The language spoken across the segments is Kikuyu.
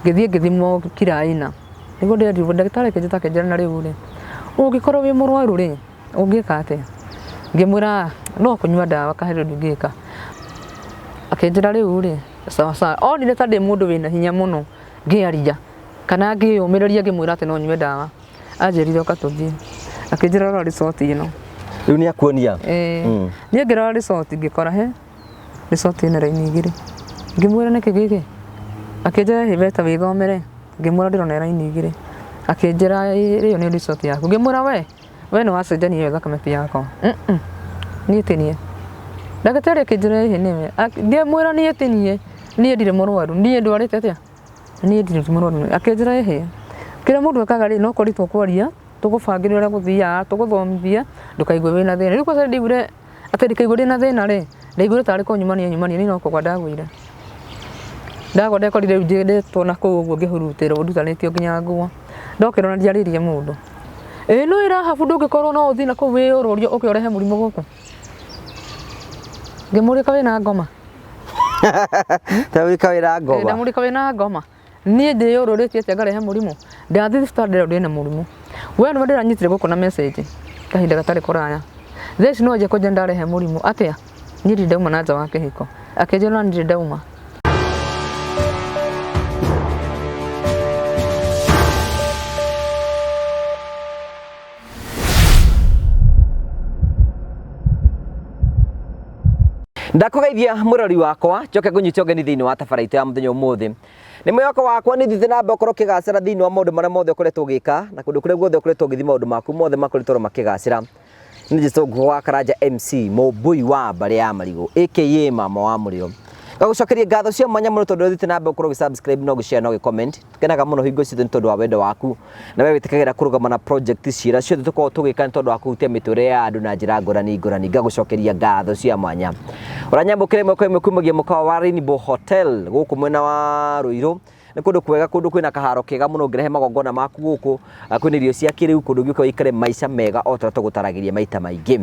Ngĩthiĩ ngĩthimwo kira aina. Nĩguo ndĩrerirwo ndagĩtarĩ akĩnjĩta akĩnjĩra na rĩu rĩ, ũngĩkorwo wĩ mũrwaru rĩ, ũngĩka atĩa? Ngĩmwĩra no kũnyua ndawa ka harĩ ũndũ ingĩka. Akĩnjĩra rĩu rĩ, sawa sawa. Onire ta ndĩ mũndũ wĩna hinya mũno ngĩaria kana ngĩyũmĩrĩria ngĩmwĩra atĩ no nyue ndawa. Anjĩrire ũka tũthiĩ. Akĩnjĩra rora resort ĩno. Rĩu nĩ akuonia. Ĩĩ. Niĩ ngĩrora resort ngĩkora he resort ĩna raini igĩrĩ. Ngĩmwĩra nĩkĩ gĩkĩ? Akĩnjĩra ĩĩ beta wĩthomere. Ngĩmwĩra ndĩrona ĩ raini igĩrĩ. Akĩnjĩra ĩyo nĩ resort yaku. Ngĩmwĩra we, we nĩ wacenjania ĩyo thakame ti yakwa. Niĩ ti niĩ. Ndagĩtarĩ akĩnjĩra ĩhĩ nĩwe. Ngĩmwĩra niĩ ti niĩ, niĩ ndirĩ mũrwaru, niĩ ndwarĩte atĩa? Niĩ ndirĩ mũrwaru. Akĩnjĩra ĩhĩ, kĩrĩa mũndũ ekaga rĩ, no koritwo kwaria, tũgũbangĩre ũrĩa gũthiaga, tũgũthomithie, ndũkaigue wĩna thĩna. Rĩu kwanza ndaiguire atĩ ndikaigua ndĩna thĩna rĩ, ndaiguire tarĩ kũnyumania anyumania, niĩ no kũgwa ndagũire. Ndagwa ndekorire rĩu ndĩtwo na kũu ũguo ngĩhurutĩrwo ndutanĩtio nginya nguo. Ndokĩra ona ndiarĩirie mũndũ. Ĩĩ nĩ ũĩ Rahabu ndũngĩkorwo no ũthiĩ na kũu wĩyũrũrie ũke ũrehe mũrimũ gũkũ. Ngĩmũria kaĩ wĩna ngoma? Ta wĩka wĩra ngoma. Ndamũria kaĩ wĩna ngoma? Niĩ ndĩyũrũrĩtie atĩa ngarehe mũrimũ? Ndathiĩ thibitarĩ ndĩrerwo ndĩna mũrimũ. We nĩwe ndĩranyitire gũkũ na message kahinda gatarĩ kũraya. Thaa ici no anjie kũnjĩra ndarehe mũrimũ. Atĩa? Niĩ ndirĩ ndauma na nja wa kĩhiko. Akĩnjĩra ona ndirĩ ndauma. Ndakũgeithia mũrori wakwa njoke ngũnyite ũgeni thĩinĩ wa tabara itũ ya mũthenya ũmũthĩ. Nĩ mwĩhoko wakwa nĩ thiĩte na mbere ũkorwo ũkĩgacĩra thĩinĩ wa maũndũ marĩa mothe ũkoretwo ũgĩka na kũndũ kũrĩa guothe ũkoretwo ũgĩthiĩ maũndũ maku mothe makoretwo makĩgacĩra. Nĩ Njĩtwo Ngũkũ wa Karanja MC mũmbũi wa mbarĩ ya marigũ aka mama wa mũrĩo. Ngagũcokeria ngatho cia mwanya mũno tondũ ũthiĩte na mbere gũkorwo ũgĩ subscribe na ũgĩ share na ũgĩ comment. Tũkenaga mũno hingo ciothe nĩ tondũ wa wendo waku na we wĩtĩkagĩra kũrũgama na project ciira ciothe tũkoragwo tũgĩka nĩ tondũ wa kũhutia mĩtũrĩre ya andũ na njĩra ngũrani ngũrani. Ngagũcokeria ngatho cia mwanya. Ũranyamũkĩra ĩmwe kwa ĩmwe kumagia mũkawa wa Rainbow Hotel gũkũ mwena wa Ruiru. Nĩ kũndũ kwega, kũndũ kwĩna kaharo kega mũno ũngĩrehe magongona maku gũkũ, kwĩna irio cia kĩrĩu, kũndũ ũngĩũka ũikare maica mega o ta ũrĩa tũgũtaragĩria maita maingĩ.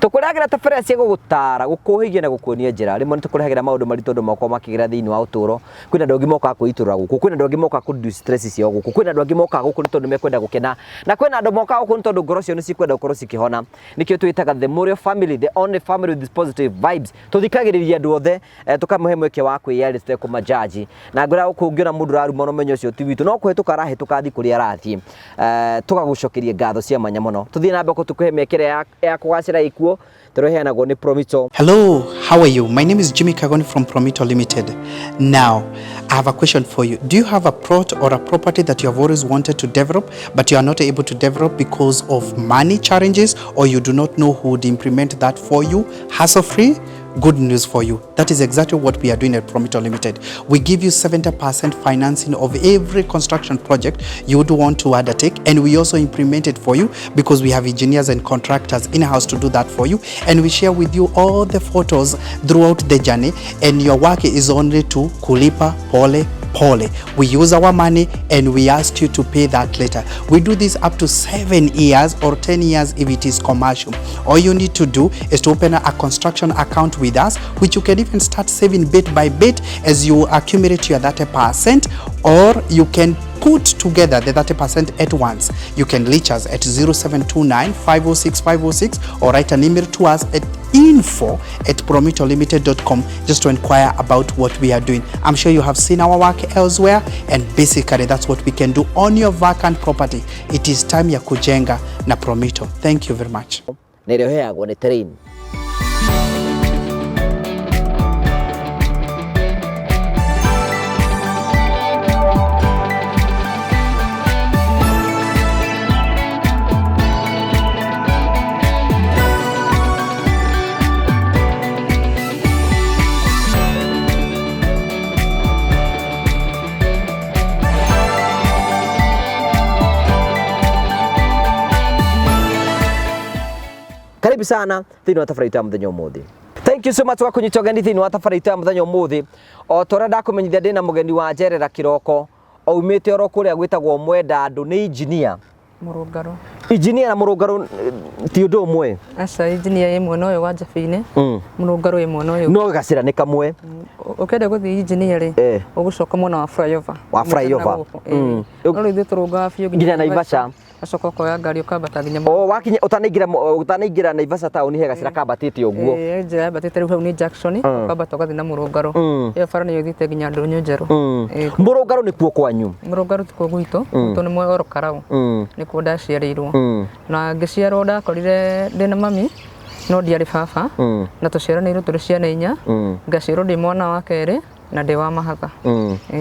Tũkũrehagĩra tabarĩra cia gũgũtara, gũkũhĩgia na gũkuonia njĩra. Rĩmwe nĩ tũkũrehagĩra maũndũ maritũ andũ makoragwo makĩgera thĩinĩ wa ũtũũro. Kwĩna andũ angĩ mokaga kwĩitũrũra gũkũ, kwĩna andũ angĩ mokaga kũ reduce stress ciao gũkũ, kwĩna andũ angĩ mokaga gũkũ nĩ tondũ nĩ mekwenda gũkena, na kwĩna andũ mokaga gũkũ nĩ tondũ ngoro ciao nĩ cikwenda gũkorwo cikĩhona. Nĩkĩo twĩtaga The Mũrĩo Family, the only family with positive vibes. Tũthikagĩrĩria andũ othe, tũkamahe mweke wa kwĩyaria tũtekũmajaji. Na ngwĩra gũkũ ũngĩona mũndũ ũraruma na ũmenye ũcio ti witũ, no kũhĩtũka arahĩtũka athiĩ kũrĩa arathiĩ. Tũgagũcokeria ngatho cia mwanya mũno. Tũthiĩ na mbere tũkũhe mĩeke ĩrĩa ya kũgacĩra ĩkuo, tũrĩa ĩheanagwo nĩ Promito. Hello, how are you? My name is Jimmy Kagoni from Promito Limited. Now, I have a question for you. Do you have a plot or a property that you have always wanted to develop, but you are not able to develop because of money challenges, or you do not know who would implement that for you hassle-free? Good news for you. That is exactly what we are doing at Promito Limited. We give you 70% financing of every construction project you would want to undertake, and we also implement it for you because we have engineers and contractors in-house to do that for you, and we share with you all the photos throughout the journey, and your work is only to kulipa pole pole. We use our money and we ask you to pay that later. We do this up to 7 years or 10 years if it is commercial. All you need to do is to open a construction account with us, which you can even start saving bit by bit as you accumulate your 30%, or you can put together the 30% at once. You can reach us at 0729 506 506 or write an email to us at info@promitolimited.com just to inquire about what we are doing. I'm sure you have seen our work elsewhere, and basically that's what we can do on your vacant property. It is time ya kujenga na Promito. Thank you very much. Na ĩrĩa ũheagwo nĩ train. Karibu sana thĩinĩ wa tabarĩra itũ ya mũthenya ũmũthĩ. Thank you so much wa kũnyita ũgeni thĩinĩ wa tabarĩra itũ ya mũthenya ũmũthĩ. O ta ũrĩa ndakũmenyithia ndĩna mũgeni wa njerera kĩroko, aumĩte oro kũrĩa gwĩtagwo Mwendandũ, nĩ engineer. Mũrũngarũ. Engineer na mũrũngarũ ti ũndũ ũmwe. Aca, engineer ĩ mwena ũyũ wa Njabi-inĩ, mũrũngarũ ĩ mwena ũyũ. No gacĩra nĩ kamwe. Ũkĩenda gũthiĩ engineer rĩ, ũgũcoka mwena wa flyover. Wa flyover. Gũkũ, ĩĩ. No rĩu ithuĩ tũrũngaga biũ nginya Naivasha. Ũgacoka ũkoya ngari ũkambata nginya O wakinya ũtanaingĩra ũtanaingĩra Naivasha taũni he gacĩra kambatĩte ũguo. Ĩĩ, njĩra yambatĩte rĩu hau nĩ junction, ũkambata ũgathiĩ na mũrũngarũ. Ĩyo bara nĩyo ĩthiĩte nginya ndũnyũ njerũ. Ĩĩ. Mũrũngarũ nĩkuo kwanyu? Mũrũngarũ tikuo gwitũ, gwitũ nĩ Oro Karau. Nĩkuo ndaciarĩirwo. Na ngĩciarwo ndakorire ndĩna mami no ndiarĩ baba, na tũciaranĩirwo tũrĩ ciana inya, ngaciarwo ndĩ mwana wa kerĩ na ndĩ wa mahatha.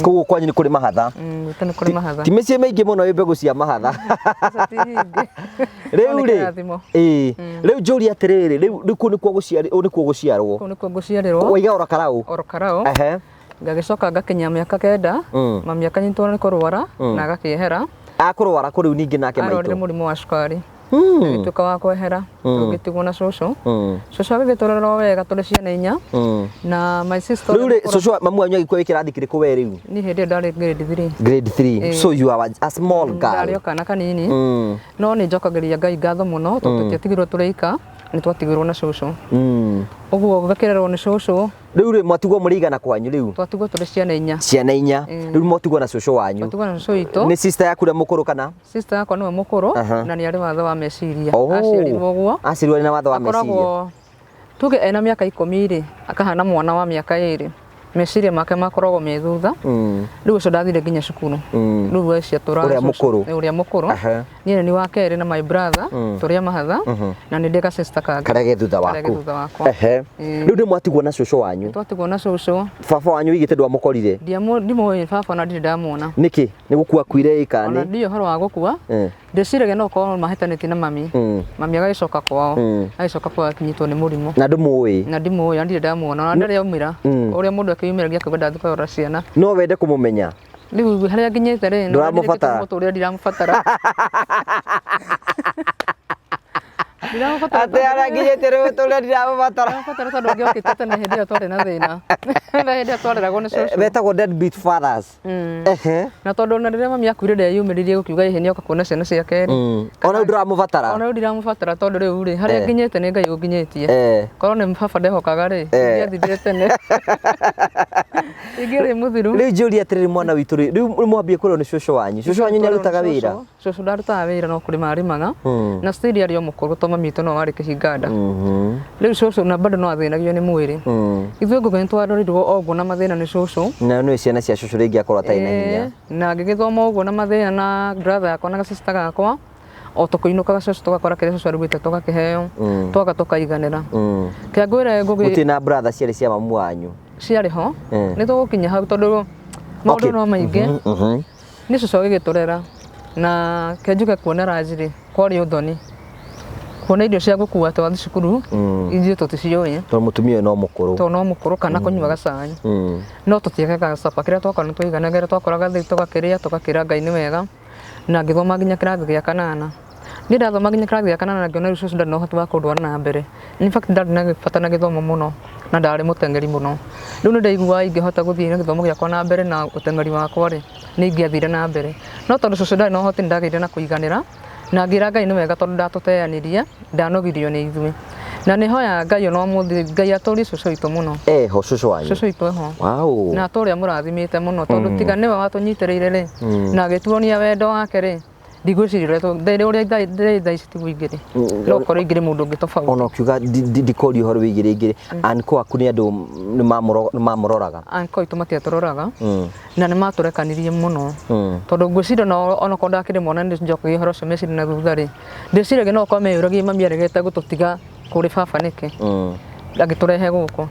Koguo kwanyu nĩ kũrĩ mahatha? Gwitũ nĩ kũrĩ mahatha. Ti mĩciĩ mĩingĩ mũno ĩ mbegũ cia mahatha. Aca ti nyingĩ. Rĩu No nĩ rĩ, kĩrathimo. ĩĩ, rĩu njũrie atĩrĩrĩ, rĩu rĩu kũu nĩkuo gũciarĩ, nĩkuo gũciarwo. Kũu nĩkuo ngũciarĩrwo. Waiga Oro Karau? Oro Karau. Ehe. Ngagĩcoka ngakinyia mĩaka 9, mami akanyitwo nĩ kũrwara na agakĩehera. Akũrwara kũ rĩu ningĩ nake maitũ? Arwarire mũrimũ wa cukari. Agĩtuĩka wa kwehera, tũgĩtigwo na cũcũ. Cũcũ agĩgĩtũrera o wega tũrĩ ciana inya. Na my sister Rĩu rĩ, ũrĩa mũkũrũ- cũcũ mamu wanyu agĩkua wĩ kĩrathi kĩrĩkũ we rĩu? Niĩ hĩndĩ ĩyo ndarĩ grade 3. Grade 3. So you are a small girl. Ndarĩ o kana kanini. No nĩ njokagĩria Ngai ngatho mũno tondũ tũtiatigirwo tũrĩ ika, nĩ twatigirwo na cũcũ. Ũguo ngakĩrerwo nĩ cũcũ. Rĩu rĩ, mwatigwo mũrĩ igana kwanyu rĩu? Twatigwo tũrĩ ciana inya. Ciana inya. Rĩu mwatigwo na cũcũ wanyu. Twatigwo na cũcũ witũ. Nĩ sister yaku ũrĩa mũkũrũ kana? Sister yakwa nĩwe mũkũrũ na nĩ arĩ wathe wa meciria. Oh. Aciarirwo ũguo. Aciarirwo arĩ na wathe wa meciria. Akoragwo tuge ena mĩaka 10 rĩ, akahana mwana wa mĩaka 2. Meciria make makoragwo me thutha. Rĩu ũcio ndathire nginya cukuru. Rĩu acio tũra Ũrĩa mũkũrũ. Ũrĩa mũkũrũ. Niĩ nĩ wa kerĩ na my brother, tũrĩ a mahatha, na nĩ ndĩ ga sister kangĩ. Karĩa ge thutha Karĩa ge waku. thutha wakwa. Rĩu nĩ mwatigwo na cũcũ wanyu. Twatigwo na cũcũ. Baba wanyu wigĩte ndwamũkorire? Ndimũĩ baba na ndirĩ ndamuona. Nĩkĩ? Nĩ gũkua akuire ĩ kana Ona nĩ? ndiũĩ ũhoro wa gũkua. Ndĩciragia no ũkorwo mahĩtanĩtie na mami. Mami agagĩcoka kwao. Agĩcoka kwao akinyitwo nĩ mũrimũ. Na ndũmũĩ? Na ndimũĩ, na ndirĩ ndamuona. Ona ndarĩ aumĩra. Ũrĩa mũndũ akĩyumĩragia akauga ndathiĩ kũrora ciana. No wende kũmũmenya? Rĩu harĩa nginyĩte rĩ, no Ndũramũbatara? Mũtũrĩre ndiramũbatara. Ndiramũbatara. Atĩ harĩa nginyĩte rĩu mũtũrĩre ndiramũbatara. Ndiramũbatara tondũ angĩokĩte tene hĩndĩ ĩyo twarĩ na thĩna. Na hĩndĩ ĩyo twareragwo nĩ cũcũ. Betagwo deadbeat fathers. Na tondũ ona rĩrĩa mami akuire ndeyumĩririe gũkiuga ĩhĩ nĩoka kuona ciana ciake rĩ. Ona rĩu ndũramũbatara? Ona rĩu ndiramũbatara tondũ rĩu rĩ, harĩa nginyĩte nĩ Ngai ũnginyĩtie. Korwo nĩ baba ndehokaga rĩ, ingĩathirire tene. Ingĩarĩ mũthiru. Rĩu njũrie atĩrĩrĩ mwana witũ rĩ, rĩu mwambie kũrerwo nĩ cũcũ wanyu. Cũcũ wanyu nĩ arutaga wĩra? Cũcũ ndarutaga wĩra no kũrĩma arĩmaga. Na still arĩ o mũkũrũ to mami witũ no warĩ kĩhinganda. Rĩu cũcũ na bado no athĩnagio nĩ mwĩrĩ. Ithuĩ ngũgĩ nĩ twarorirwo o ũguo na mathĩna nĩ cũcũ. Na nĩ ciana cia cũcũ rĩngĩ akorwo atarĩ na hinya. Na ngĩgĩthoma ũguo na mathĩna na brother yakwa na sister gakwa. O tũkĩinũkaga cũcũ tũgakora kĩrĩa cũcũ arugĩte tũgakĩheo, twaga tũkaiganĩra. Kĩa ngwĩre Ngũgĩ, Gũtirĩ na brother ciarĩ cia mamu wanyu? Ciarĩ ho. Nĩ tũgũkinya hau tondũ maũndũ no maingĩ. Nĩ cũcũ agĩgĩtũrera na kĩanjuge kuona ranji rĩ, kwarĩ ũthoni. Kuona irio cia gũkua twathiĩ cukuru, ithuĩ tũticiũĩ. Tondũ mũtumia ũyũ no mũkũrũ. Tondũ no mũkũrũ kana kũnyuaga cai. No tũtiagaga capa, kĩrĩa twakora nĩ twaiganagĩra, twakoraga thĩ tũgakĩrĩa, tũgakĩra Ngai nĩ wega. Na ngĩthoma nginya kĩrathi gĩa kanana. Niĩ ndathoma nginya kĩrathi gĩa kanana ngĩona rĩu cũcũ ndarĩ na ũhoti wa kũndwara na mbere. In fact ndarĩ na bata na gĩthomo mũno na ndarĩ mũteng'eri mũno. Rĩu nĩ ndaiguaga ingĩhota gũthiĩ na gĩthomo gĩakwa na mbere na ũteng'eri wakwa rĩ, nĩ ingĩathire na mbere. No tondũ cũcũ ndarĩ na ũhoti nĩ ndagĩire na kũiganĩra na ngĩra Ngai nĩ wega tondũ ndatũteanĩria, ndanogirio nĩ ithuĩ. Na nĩ hoyaga Ngai ona ũmũthĩ Ngai atũrie cũcũ witũ mũno. Eho cũcũ wanyu? Cũcũ witũ eho. Wow. Na atũre amũrathimĩte mũno tondũ tiga nĩwe watũnyitĩrĩire rĩ, na agĩtuonia wendo wake rĩ, ndigwĩciria ũrĩa ndĩ thaa ici tiguo ingĩrĩ. No ũkorwo ingĩrĩ mũndũ ũngĩ tofauti. Ona ũkiuga ndikoria ũhoro wĩgiĩ rĩngĩ, anko aku nĩ andũ nĩ mamũroraga? Anko aitũ matiatũroraga na nĩ matũrekanirie mũno. Tondũ ngwĩciria onokorwo ndakĩrĩ mwana nĩ njokagia ũhoro ũcio meciria na thutha rĩ, ndĩciragia no ũkorwo meyũragia mami aregete gũtũtiga kũrĩ baba nĩkĩ. Agĩtũrehe gũkũ.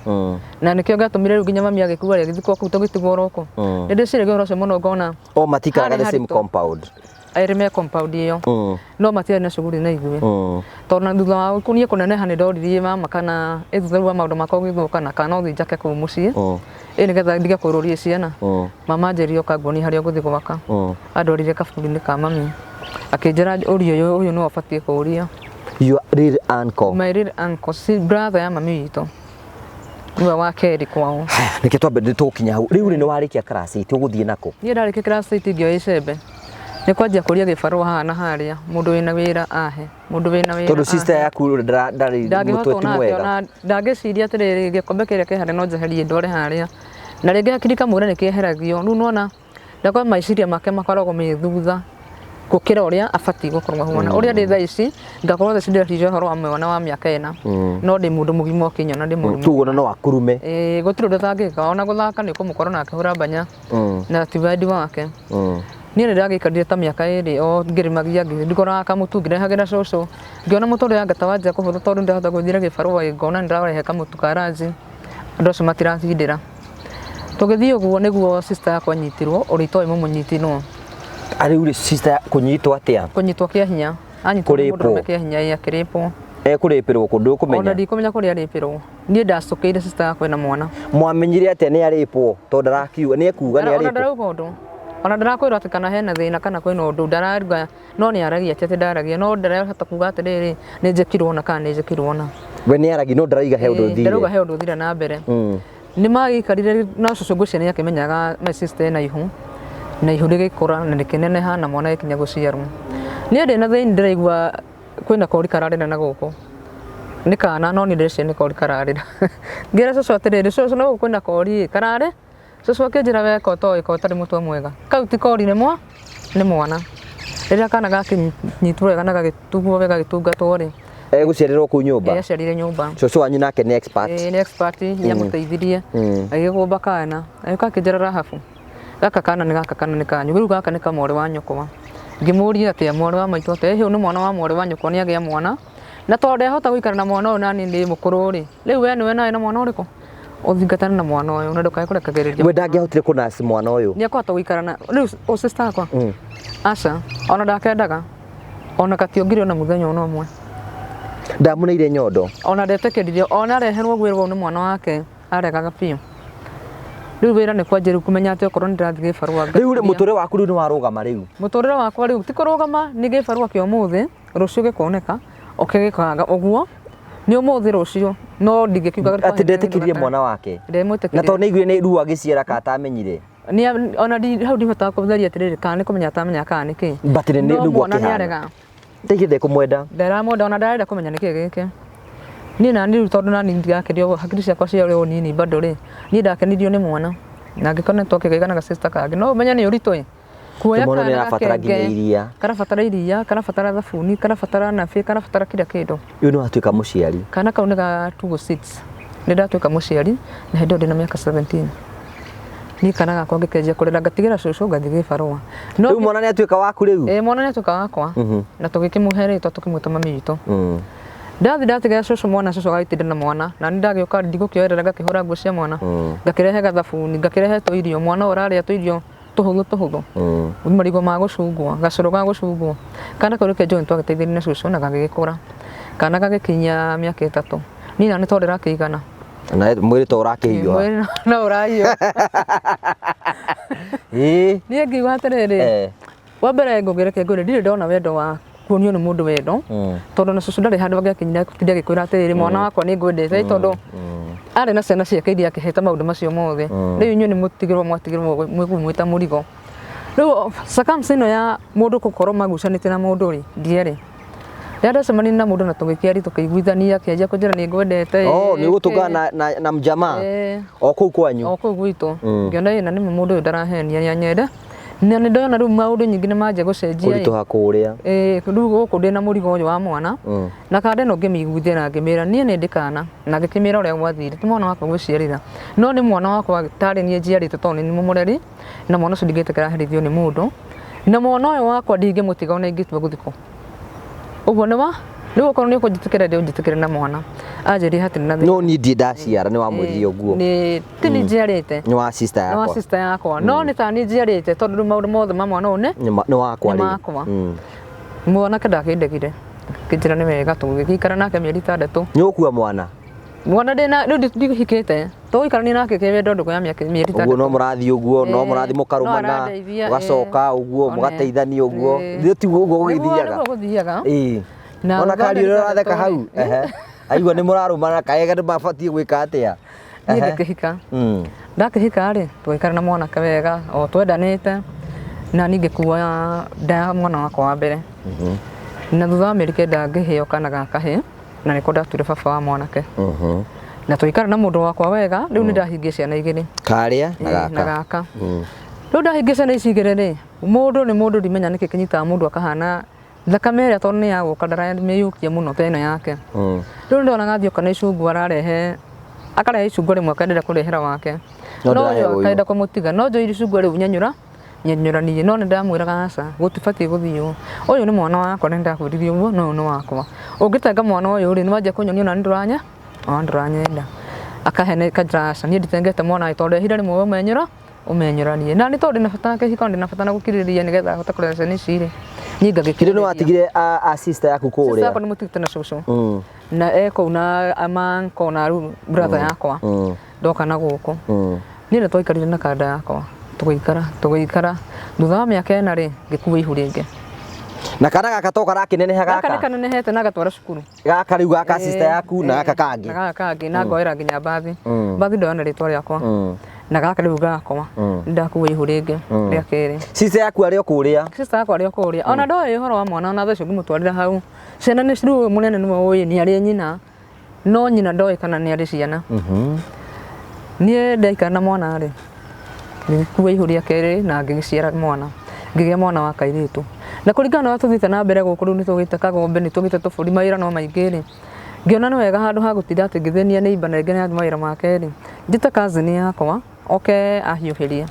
Na nĩkĩo gĩatũmire rĩu nginya mami agĩkua rĩ, agĩthikwo kũu tũgĩtigwo oro kũu. Nĩ ndĩciragia ũhoro ũcio mũno ngona. O matikaraga Harĩ the same haritũ. compound. Erĩ me compound ĩyo. No matiarĩ na shughuli na ithuĩ. Tondũ na thutha wa niĩ kũneneha nĩ ndoririe mama kana ĩ thutha wa maũndũ makwa gũgĩthũka kana no thiĩ njake kũu mũciĩ. Ĩ nĩgetha ndige kũrũria ciana. Mama anjĩrire ũka nguonie harĩa ũgũthiĩ gwaka. Andwarire kaburi-inĩ ka mami. Akĩnjĩra ũrie ũyũ, ũyũ nĩwe ũbatiĩ kũũria. Your real uncle. My real uncle, si brother ya mami witũ. Nĩwe wa kerĩ kwao. Nĩkĩo twambe nĩ tũgũkinya hau. Rĩu rĩ nĩ warĩkia class 8 ũgũthiĩ nakũ? Niĩ ndarĩkia class 8 ngĩoya icembe. Nĩ kwanjia kũria gĩbarũa haha na harĩa, mũndũ wĩna wĩra ahe, mũndũ wĩna wĩra Tondũ sister ahe. yaku ndarĩ Ndangĩhota mũtwe ti onake mwega. ona ndangĩciria atĩrĩrĩ, gĩkombe kĩrĩa kĩ harĩa no njeherie ndware harĩa, na rĩngĩ hakiri kamwĩra nĩ kĩeheragio. Rĩu nĩwona ndakwa meciria make makoragwo me thutha gũkĩra ũrĩa abatiĩ gũkorwo ahuana. Ũrĩa ndĩ thaa ici ngakorwo thaa ici ndĩreciria ũhoro wa mwana wa mĩaka 4, no ndĩ mũndũ mũgima ũkĩnyona ndĩ mũndũ. Koguo ona no akurume. Ĩĩ, gũtirĩ ũndũ ũtangĩka, ona gũthaka nĩ ũkũmũkora na akĩhũra mbanya na ti wendi wake. Niĩ nĩ ndagĩikarire ta mĩaka 2 o ngĩrĩmagia, ngĩgũraga kamũtu ngĩrehagĩra cũcũ, ngĩona mũtũrĩre anga ta wanjia kũhũtha tondũ ndĩrahota gwĩthiĩra gĩbarũa, ngona nĩ ndĩrarehe kamũtu ka ranji, andũ acio matiratindĩra. Tũgĩthiĩ ũguo nĩguo sister yakwa anyitirwo, ũrĩa itoĩ mũmũnyiti nũ. Rĩu rĩ sister kũnyitwo atĩa? Kũnyitwo kĩa hinya. Anyitwo nĩ Kũrĩpwo. mũndũrũme kĩa hinya, ĩĩ, akĩrĩpwo. Ekũrĩpĩrwo kũ? Ona Ndũkũmenya. ndikũmenya kũrĩa arĩpĩrwo. Niĩ ndacũkĩire sister yakwa ĩna mwana. Mwamenyire atĩa nĩ arĩpwo? Tondũ ndarakiuga, nĩ ekuga nĩ Ona arĩpwo. ndarauga ũndũ. Ona ndarakwĩrwo atĩ kana hena thĩna kana kwĩna ũndũ, ndararuga, no nĩ aragia, ti atĩ ndaragia, no ndarahota kuga atĩrĩrĩ, nĩ njĩkirwo ũna kana nĩ njĩkirwo ũna. We nĩ aragia no ndarauga he ũndũ Ĩĩ, ndarauga ũthire. he ũndũ ũthire na mbere. Nĩ magĩikarire na cũcũ ngwĩciria nĩ akĩmenyaga my sister ena ihu, na ihu rĩgĩkũra na rĩkĩneneha na mwana agĩkinya gũciarwo. Niĩ ndĩna thĩinĩ ndĩraigua kwĩna kori kararĩra na gũkũ, nĩ kana no niĩ ndĩreciria nĩ kori kararĩra. Ngĩra cũcũ atĩrĩrĩ, cũcũ na gũkũ kwĩna kori ĩ, kararĩ? Cũcũ akĩnjĩra we ko ũtoĩ ko ũtarĩ mũtwe mwega, kau ti kori nĩ nĩ mwana. Rĩrĩa kana gakĩnyitwo wega na gagĩtugwo wega gagĩtungatwo rĩ, Egũciarĩrwo kũu nyũmba. Aciarire nyũmba. Cũcũ wanyu nake nĩ expert. Ĩĩ, nĩ expert, nĩ amũteithirie agĩgũmba kana, agĩũka akĩnjĩra Rahabu, gaka kana nĩ gaka kana nĩ kanyu, rĩu gaka nĩ ka mwarĩ wa nyũkwa. Ngĩmũria atĩa mwarĩ wa maitũ atĩa, ĩhĩ ũyũ nĩ mwana wa mwarĩ wa nyũkwa nĩ agĩa mwana, na tondũ ndehota gũikara na mwana ũyũ nani ndĩ mũkũrũ rĩ, rĩu we nĩwe nawe na mwana ũrĩkũ? Ũthingatane na mwana ũyũ na ndũkae kũrekagĩrĩria. We ndangĩahotire kũnurse mwana ũyũ. Nĩ ekũhota gũikara na rĩu ũ sister akwa? Aca, ona ndakendaga. Ona gationgire ona mũthenya ona ũmwe. Ndamũneire nyondo. Ona ndetĩkĩririo, ona areherwo gwĩrwo nĩ mwana wake aregaga biũ. Rĩu wĩra nĩ kwanjia rĩu kũmenya atĩ okorwo nĩ ndĩrathiĩ gĩbarũa Rĩu rĩ mũtũrĩre waku rĩu nĩ warũgama rĩu. Mũtũrĩre wakwa rĩu ti kũrũgama, nĩ gĩbarũa kĩa ũmũthĩ, rũciũ gĩkoneka, ũkĩgĩkanga ũguo, nĩ ũmũthĩ rũciũ, no ndingĩkiuga Atĩ ndetĩkĩririe mwana wake. Na Ndemwĩtĩkĩririe. tondũ nĩ aiguire nĩ ruo agĩciara kana atamenyire. Nĩ ona hau ndihotaga kũtheria atĩrĩrĩ kana nĩ kũmenya atamenya kana nĩ kĩ. But nĩ No nĩguo mwana nĩ akĩhana. arega. Ndaigĩte ndekũmwenda. Ndaramwenda ona ndarenda kũmenya nĩkĩ gĩkĩ. Niĩ nani rĩu tondũ nani ndirakĩrio hakiri ciakwa cia ũrĩ nini bado rĩ, niĩ ndakenirio nĩ mwana. Na angĩkorwo nĩ twakĩgĩaga na ga sister kangĩ, no ũmenye nĩ ũritũ ĩ. Kuoya Mwana nĩ kana arabatara nginya gakenge, iria. Karabatara iria, karabatara thabuni, karabatara nabi, karabatara kila kĩndũ. Rĩu nĩ watuĩka mũciari. Kana kau nĩ ga 206. Nĩ ndatuĩka mũciari na hĩndĩ ĩyo ndĩna mĩaka 17. Niĩ kana gakwa ngĩkĩanjia kũrera ngatigĩra cũcũ ngathiĩ gĩbarũa. No Rĩu mwana nĩ atuĩka waku rĩu. Ĩĩ, mwana nĩ atuĩka wakwa. Na tũgĩkĩmũhe rĩtwa tũkĩmwĩta mami witũ. Ndathi ndatigĩra cũcũ mwana, cũcũ agagĩtinda na mwana. Na niĩ ndagĩũka ndigũkĩoerera ngakĩhũra nguo cia mwana. Ngakĩrehe gathabuni, ngakĩrehe tũirio, mwana ũyũ ũrarĩa tũirio tũhũthũ tũhũthũ. Marigũ ma gũcungwo, gacũrũ ga gũcungwo. Kana kau reke njũĩ nĩ twagĩteithirie na cũcũ na gagĩgĩkũra. Kana gagĩkinyia mĩaka 3. Niĩ nani tondũ ndĩrakĩigana. Na mwĩrĩ to ũrakĩhiũha. Mwĩrĩ no ũrahiũha. Ĩĩ. Niĩ ngiuga atĩrĩrĩ, wa mbere ngũgĩreke ngwĩre ndirĩ ndona wendo wa kuonio nĩ mũndũ wendo, tondũ na cũcũ ndarĩ handũ angĩakinyire gũtinda agĩkwĩra atĩrĩrĩ, mwana wakwa nĩ ngwendete, tondũ arĩ na ciana ciake iria akĩhete maũndũ macio mothe. Rĩu inyuĩ nĩ mũtigĩrwo mwatigĩrwo mwĩkũmwĩta mũrigo. Rĩu circumstance ĩno ya mũndũ gũkorwo magucanĩte na mũndũ rĩ, ndierĩ. Rĩrĩa ndacemanirie na mũndũ na tũgĩkĩaria tũkĩiguithania, akĩanjia kũnjĩra nĩ ngwendete. Oh, nĩ ũgũtũngana na mjamaa? O kũu kwanyu? O kũu gwitũ. Ngĩona ĩ na nĩma mũndũ ũyũ ndarahenia nĩ anyende. Na nĩ ndona rĩu maũndũ nyingĩ nĩ manjia gũcenjia. Kũritũha kũrĩa. Ĩĩ, rĩu gũkũ ndĩna mũrigo ũyũ wa mwana. Na kanda ĩno ngĩmĩiguithia na ngĩmĩra niĩ nĩ ndĩ kana, na ngĩkĩmĩra ũrĩa gwathire, ti mwana wakwa gwĩciarĩra, no nĩ mwana wakwa tarĩ niĩ njiarĩte tondũ nĩ niĩ mũmũreri, na mwana ũcio ndingĩtĩkĩra aherithio nĩ mũndũ, na mwana ũyũ wakwa ndingĩmũtiga ona ingĩtua gũthikwo. Ũguo nĩ wa, rĩu okorwo nĩ ũkũnjĩtĩkĩra ndĩ ũnjĩtĩkĩre na mwana. Anjĩrire hatirĩ na thĩna. No niĩ ndirĩ ndaciara nĩ wamwĩrire ũguo. Nĩ ti niĩ njiarĩte. Nĩ wa sister Nĩ wa yakwa. sister yakwa. No nĩ ta niĩ njiarĩte tondũ rĩu maũndũ mothe ma mwana ũyũ nĩ Nĩ wakwa nĩ rĩu. makwa. Mwanake ndakĩndegire. Akĩnjĩra nĩ wega tũgĩgĩikara nake mĩeri 6. Nĩ ũgũkua mwana? Mwana ndĩna rĩu ndihikĩte. Tũgũikarania nake kĩwendo ndũgũ ya mĩeri Ũguo no 6. mũrathiĩ ũguo, no mũrathiĩ mũkarũmana, No arandeithia, mũgacoka ũguo, One. mũgateithania ũguo. Nĩ tiguo ũguo gũgĩthiaga? Nĩguo gũthiaga. Ĩĩ. Na Ona thutha wa kariũ mĩeri ũratheka 6 hau. rĩ. Ehe. Aigua nĩ mũrarũmana kaega nĩ mabatiĩ gwĩka atĩa? Niĩ ngĩkĩhika. Ndakĩhika rĩ, tũgĩikara na mwanake wega, o twendanĩte. Na niĩ ngĩkua nda ya mwana wakwa wa mbere. Na thutha wa mĩeri 9 ngĩheo kana ga kahĩĩ, na nĩko ndatuire baba wa mwanake. Na tũikara na mũndũ wakwa wega, rĩu nĩ ndahingia ciana igĩrĩ. Karĩa na Ĩĩ, na gaka. Gaka. Rĩu ndahingia ciana ici igĩrĩ rĩ, mũndũ nĩ mũndũ, ndimenya nĩkĩ kĩnyitaga mũndũ akahana thakame ĩrĩa tondũ nĩ ya gũka ndaramĩiyũkia mũno ta ĩno yake. Rĩu ndonaga athiĩ na icungwa, ararehe, akarehe icungwa rĩmwe akendera kũrehera wake. No No ndĩrahe ũyũ ũyũ. akenda kũmũtiga, no njoire icungwa rĩu nyenyũra nyenyũranie, no nĩ ndamwĩraga aca, gũtibatiĩ gũthiĩ ũũ, ũyũ nĩ mwana wakwa, nĩ ndakwĩrire ũguo, no ũyũ nĩ wakwa. Ũngĩtenga mwana ũyũ rĩ, nĩ wanjia kũnyonia ona nĩ ona ndũranyenda. Akahene kanjĩra aca, niĩ nditengete mwana ũyũ tondũ ihinda rĩmwe ũmenyũra ũmenyũranie na nĩ tondũ ndĩna bata na kĩhiko, ndĩna bata na gũkirĩrĩria nĩgetha hote kũrera ciana ici rĩ, niĩ Kĩndũ nĩ ngagĩkirĩrĩria. watigire a sister yaku Sister kũrĩa. yakwa nĩ mũtigĩte na cũcũ na e kũu na amanko na rĩu brother yakwa ndoka na gũkũ. Niĩ nĩ twaikarire na kanda yakwa, tũgĩikara tũgĩikara, thutha wa mĩaka 4 rĩ, ngĩkua ihu rĩngĩ. Na kana gaka to karakĩneneha Gaka nĩ gaka. kanenehete na gatwara cukuru. Gaka rĩu gaka sister yaku na gaka Na kangĩ. gaka kangĩ, na ngoera nginya mbathi. Mbathi ndoya na rĩtwa rĩakwa. Na gaka rĩu gakwa, nĩ ndakua ihu rĩngĩ rĩa kerĩ. Sister yaku arĩ o kũrĩa. Sister yakwa arĩ o kũrĩa, ona ndoĩ ũhoro wa mwana, ona thaa icio ngĩmũtwarĩra hau ciana nĩ rĩu ũyũ mũnene nĩwe ũĩ nĩ arĩ nyina, no nyina ndoĩ kana nĩ arĩ ciana. Niĩ ndaikara na mwana rĩ, ngĩkua ihu rĩa kerĩ na ngĩgĩciara mwana, ngĩgĩa mwana wa kairĩtu. Na kũringana na ũrĩa tũthiĩte na mbere gũkũ rĩu, nĩ tũgĩte kagombe, nĩ tũgĩte tũbũri, mawĩra no maingĩ rĩ, ngĩona nĩ wega handũ ha gũtinda atĩ ngĩthĩnia nĩ imba na rĩngĩ nĩ mawĩra make rĩ, njĩte cousin yakwa oke ahiũhĩrie.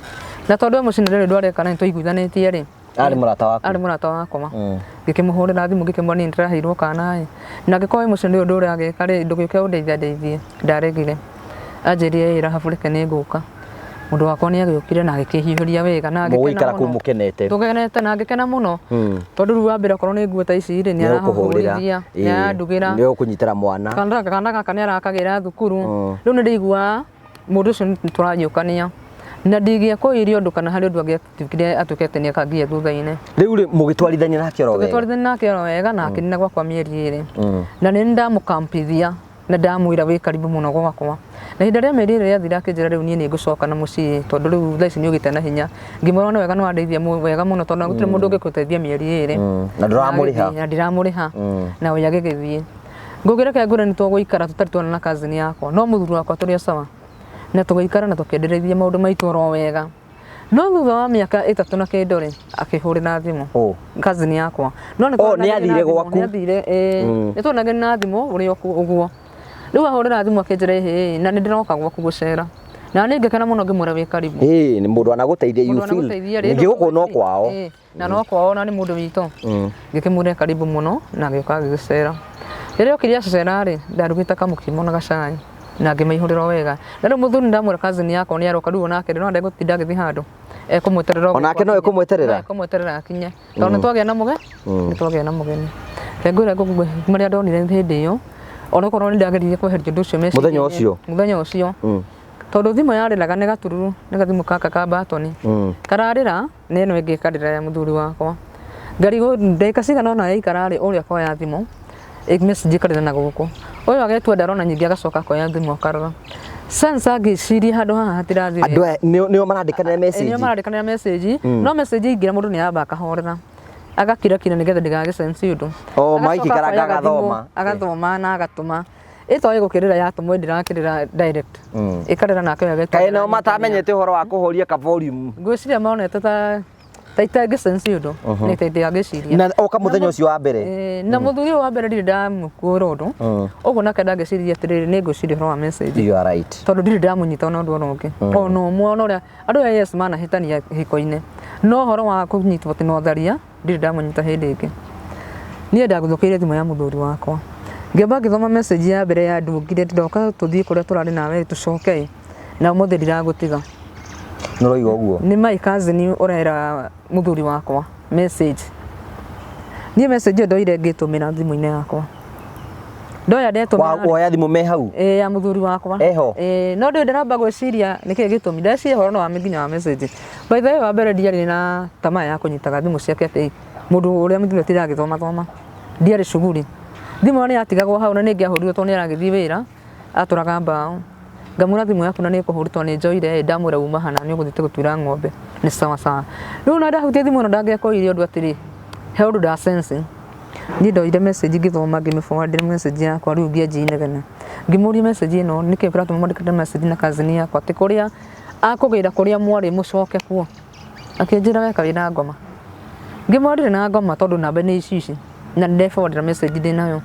Na tondũ we mũciĩ nĩ ũndũ areka na nĩ tũiguithanĩtie rĩ, Arĩ mũrata waku. Arĩ mũrata wakwa. Ngĩkĩmũhũrĩra thimũ, ngĩkĩmwĩra niĩ nĩndĩraheirwo kana ĩ, na angĩkorwo wĩ mũciĩ nĩ ũndũ ũragĩka rĩ, ndũgĩũke ũndeithia ndeithie. Ndaregire, anjĩrire ĩ Rahabu, reke nĩ ngũka. Mũndũ wakwa nĩ agĩũkire na agĩkĩhiũhĩria wega na ngĩkena Mũgũikara kũu mũno. mũkenete. Tũkenete na ngĩkena mũno, tondũ rĩu wa mbere okorwo nĩ nguo ta ici rĩ, nĩ Nĩ egũkũhũrĩra. arahũrithia, nĩ arandugĩra. Nĩ egũkũnyitĩra mwana. Kana gaka nĩ arakagĩra thukuru. Rĩu nĩ ndĩiguaga mũndũ ũcio nĩ tũrahiũkania na ndingĩakũirie ũndũ kana harĩ ũndũ angĩatuĩkire atuĩke atĩ nĩ akangia thutha-inĩ. Rĩu rĩ mũgĩtwarithania nake oro wega. Tũgĩtwarithania nake oro wega na akĩnina gwakwa mĩeri 2. Na nĩ ndamũkampithia na ndamwĩra wĩ karibu mũno gwakwa. Na ihinda rĩa mĩeri 2 rĩathira, akĩnjĩra rĩu niĩ nĩ ngũcoka na mũciĩ tondũ rĩu thaa ici nĩ ũgĩte na hinya. Ngĩmwĩra nĩ wega, nĩ wandeithia wega mũno tondũ gũtirĩ mũndũ ũngĩgũteithia mĩeri 2. Na ndũramũrĩha. Na ndiramũrĩha. Na we agĩgĩthiĩ. Ngũgĩra reke ngwĩre, nĩ tũgũikara tũtarĩ tuona na cousin yakwa, no mũthuri wakwa tũrĩ o sawa na tũgĩikara na tũkĩendereithia maũndũ maitũ oro wega. No thutha wa mĩaka 3 na kĩndũ rĩ, akĩhũrĩra thimũ. Ũ? Cousin yakwa. No nĩ Oh, nĩ twaranagĩria na athire thimũ, gwaku? Nĩ athire, ĩĩ. Nĩ twaranagĩria na thimũ ũrĩ o kuo ũguo. Rĩu ahũrĩra thimũ akĩnjĩra ĩhĩ, na nĩ ndĩroka gwaku gũcera. Na niĩ ngĩkena mũno, ngĩmwĩra wĩ karibu. Ĩĩ, nĩ mũndũ anagũteithia, you Mũndũ feel. anagũteithia rĩ, Ningĩ gũkũ no kwao. Ĩĩ, na no kwao na nĩ mũndũ witũ. Ngĩkĩmwĩra karibu mũno na agĩũka agĩgĩcera. Rĩrĩa okire acera rĩ, ndarugĩte kamũkimo na gacai na ngĩmaihũrĩra o wega. Na rĩu mũthuri ndamwĩra cousin yakwa nĩ aroka, rĩu onake rĩ, no ndegũtinda agĩthiĩ handũ, ekũmweterera ũguo. Onake no ekũmweterera? No ekũmweterera akinye tondũ nĩ twagĩa na mũge nĩ twagĩa na mũgeni. Reke ngwĩre marĩa ndonire hĩndĩ ĩyo, onokorwo nĩ ndageririe kweheria ũndũ ũcio meciria-inĩ. Mũthenya ũcio? Mũthenya ũcio. Tondũ thimũ yarĩraga nĩ gatururu, nĩ gathimũ gaka ka batoni. Kararĩra nĩ ĩno ĩngĩ ĩkarĩra ya mũthuri wakwa. Ngarigwo ndagĩka cigana ũna yaikara rĩ, ũrĩa akoya thimũ, message ĩkarĩra na gũkũ. Ũyũ agetua ndarona nyingĩ, agacoka akoya thimũ akarora. Sense angĩciria handũ haha hatirathiĩ Andũ aya nĩo marandĩkanĩra message. Nĩo marandĩkanĩra message, no message ingĩra mũndũ nĩ amba akahorera, agakirakira nĩgetha ndĩgagĩ sense ũndũ. Oh, Agacoka magĩikara akoya gathimũ, agathoma. Agathoma na agatũma. Ĩtoĩ gũkĩrĩra yatũmwo, ndĩrakĩrĩra direct. Ĩkarĩra nake ũyũ agetua. Kaĩ nao matamenyete ũhoro wa kũhoria ka volume? Ngwĩciria monete ta itangĩ sense ũndũ, nĩ ta itangĩciria. Na oka mũthenya ũcio wa mbere. Ĩĩ, na mũthuri ũyũ wa mbere ndirĩ ndamũkuĩra ũndũ. Ũguo nake ndangĩciria atĩrĩrĩ, nĩ ngwĩciria ũhoro wa message. You are right. Tondũ ndirĩ ndamũnyita ona ũndũ ona ũngĩ. Ona ũmwe, ona ũrĩa andũ aya yes manahĩtania hiko-inĩ. No ũhoro wa kũnyitwo atĩ no tharia, ndirĩ ndamũnyita hĩndĩ ĩngĩ. Niĩ ndaguthũkĩire thimũ ya mũthuri wakwa. Ngĩamba ngĩthoma message ya mbere ya ndungire, ndoka tũthiĩ kũrĩa tũrarĩ nawe tũcoke, na ũmũthĩ ndiragũtiga. Nĩ ũroiga ũguo? Nĩ my cousin ũrera mũthuri wakwa message. Niĩ message ĩyo ndoire ngĩtũmĩra thimũ-inĩ yakwa. Ndoya ndetũmĩra. Woya thimũ me hau? Ĩĩ, ya mũthuri wakwa. Eho? Ĩĩ, no ndĩrĩ ndĩramba gwĩciria nĩkĩ gĩtũmi. Ndeciria ũhoro no wa nginya wa message. By the way, wa mbere ndiarĩ na tamaa ya kũnyitaga thimũ ciake atĩ mũndũ ũrĩa mũthuri atindaga agĩthoma thoma. Ndiarĩ cuguri. Thimũ ĩyo nĩ yatigagwo hau na nĩ ingĩahũrirwo tondũ nĩ aragĩthiĩ wĩra, atũraga mbaũ. Ngamwĩra thimũ yaku na nĩ ĩkũhũrwo tondũ nĩ njoire ĩ, ndamwĩra uma hana nĩ ũgũthiĩte gũtuĩra ng'ombe. Nĩ sawa sawa. Rĩu ona ndahutia thimũ ĩno ndangĩakorire ũndũ atĩrĩ, he ũndũ nda sense. Niĩ ndoire message ngĩthoma ngĩmĩ forward message yakwa rĩu ngĩanjia inegene. Ngĩmũria message ĩno nĩkĩ kĩratũma mwandĩkĩre message na cousin yakwa atĩ kũrĩa akũgĩra kũrĩa mwarĩ mũcoke kuo. Akĩnjĩra weka wĩna ngoma. Ngĩmwĩra ndirĩ na ngoma tondũ namba nĩ ici ici na nĩ forward message ndĩnayo.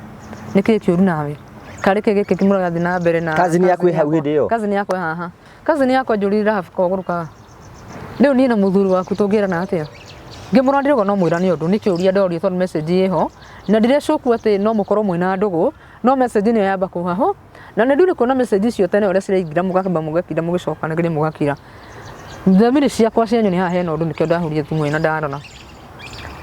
Nĩkĩ kĩũru nawe? Karĩ kĩ gĩkĩ mũrathiĩ na mbere na Cousin yaku ĩ hau hĩndĩ ĩyo? Cousin yakwa ĩ haha. Cousin yakwa njũrire rabu kogũrũkaga. Rĩu niĩ na mũthuri waku tũngĩrana atĩa? Ngĩmũra ndĩrauga no mwĩrane ũndũ nĩ kĩũria ndorio tondũ message ĩho na ndirecuku atĩ no mũkorwo mwĩna ndũgũ no message nĩyo yamba kũha ho na nĩ ndurĩ kuona message icio tene ũrĩa ciraingĩra mũgakamba mũgakira mũgĩcokanagĩria mũgakira. Thamiri ciakwa cia nyoni haha hena ũndũ nĩkĩo ndahũrire thimũ ĩno ndarora.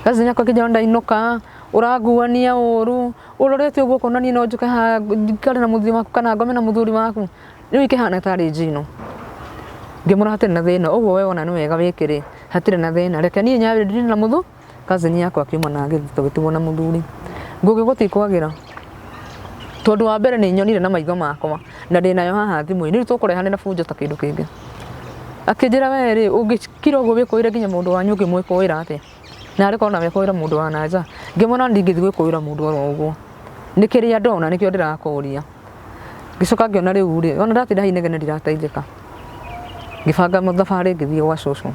Cousin yakwa akĩnjĩra ndainũka ũranguania ũru ũrorete ũguo ũkona niĩ no njũke haha njikare na mũthuri waku kana ngome na mũthuri waku. Rĩu ikĩhana tarĩ njino. Ngĩmwĩra hatirĩ na thĩna ũguo we wona nĩ wega wĩke rĩ hatirĩ na thĩna reke niĩ nyambĩrĩrie ndire na mũthuri. Cousin yakwa akiuma na agĩthiĩ tũgĩtigwo na mũthuri. Ngũgĩ gũtikwagĩra tondũ wa mbere nĩ nyonire na maitho makwa na ndĩnayo haha thimũ-inĩ rĩu tũkũrehanĩra bunjo ta kĩndũ kĩngĩ. Akĩnjĩra we rĩ ũngĩkira ũguo wĩkũĩre nginya mũndũ wanyu ũngĩmwĩkũĩra atĩa? Na arĩ korwo ona wekũĩra mũndũ wa na nja. Ngĩmwĩra ndingĩthiĩ gwĩkũĩra mũndũ oro ũguo. Nĩ kĩrĩa ndona nĩkĩo ndĩrakũria. Ngĩcoka ngĩona rĩu rĩ ona ndatinda haha inegene ndirateithĩka. Ngĩbanga thabarĩ ngĩthiĩ gwa cũcũ.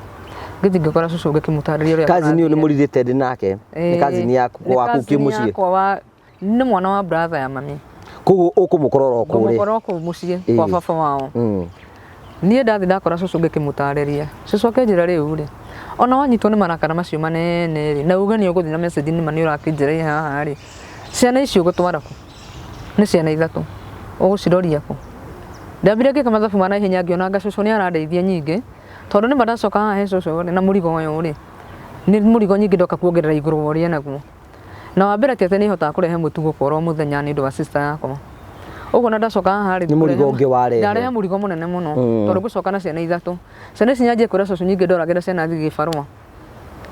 Ngĩthiĩ ngĩkora cũcũ ngĩkĩmũtarĩria ũrĩa Cousin ũyũ nĩ kũrathire. mũrithĩte ndĩ nake nĩ cousin yaku Nĩ waku cousin kĩmũciĩ yakwa wa nĩ mwana wa brother ya mami. Koguo ũkũmũkora oro kũrĩ Ngũmũkora o kũu mũciĩ kwa baba wao. Niĩ ndathiĩ ndakora cũcũ ngĩkĩmũtarĩria. Cũcũ akĩnjĩra rĩu rĩ, ona wanyitwo nĩ marakara macio manene rĩ, na uge nĩ ũgũthiĩ na message nĩma nĩ ũrakĩnjĩra haha rĩ, ciana ici ũgũtwara kũ? Nĩ ciana ithatũ, ũgũciroria kũ? Ndambire ngĩka mathabu ma naihenya ngĩona anga cũcũ nĩ arandeithia nyingĩ, tondũ nĩma ndacoka haha he cũcũ rĩ, na mũrigo ũyũ rĩ, nĩ mũrigo nyingĩ ndoka kuongerera igũrũ wa ũrĩa enaguo. Na wa mbere ti atĩ nĩ hotaga kũrehe mũtu gũkũ oro mũthenya nĩ ũndũ wa sister yakwa. Ũguo na ndacoka haha rĩ, Nĩ mũrigo ũngĩ warehe. Ndarehe mũrigo mũnene mũno tondũ ngũcoka na ciana ithatũ. Ciana ici nyanjie kwĩra cũcũ nyingĩ ndoragĩra ciana thiĩ gĩbarũa.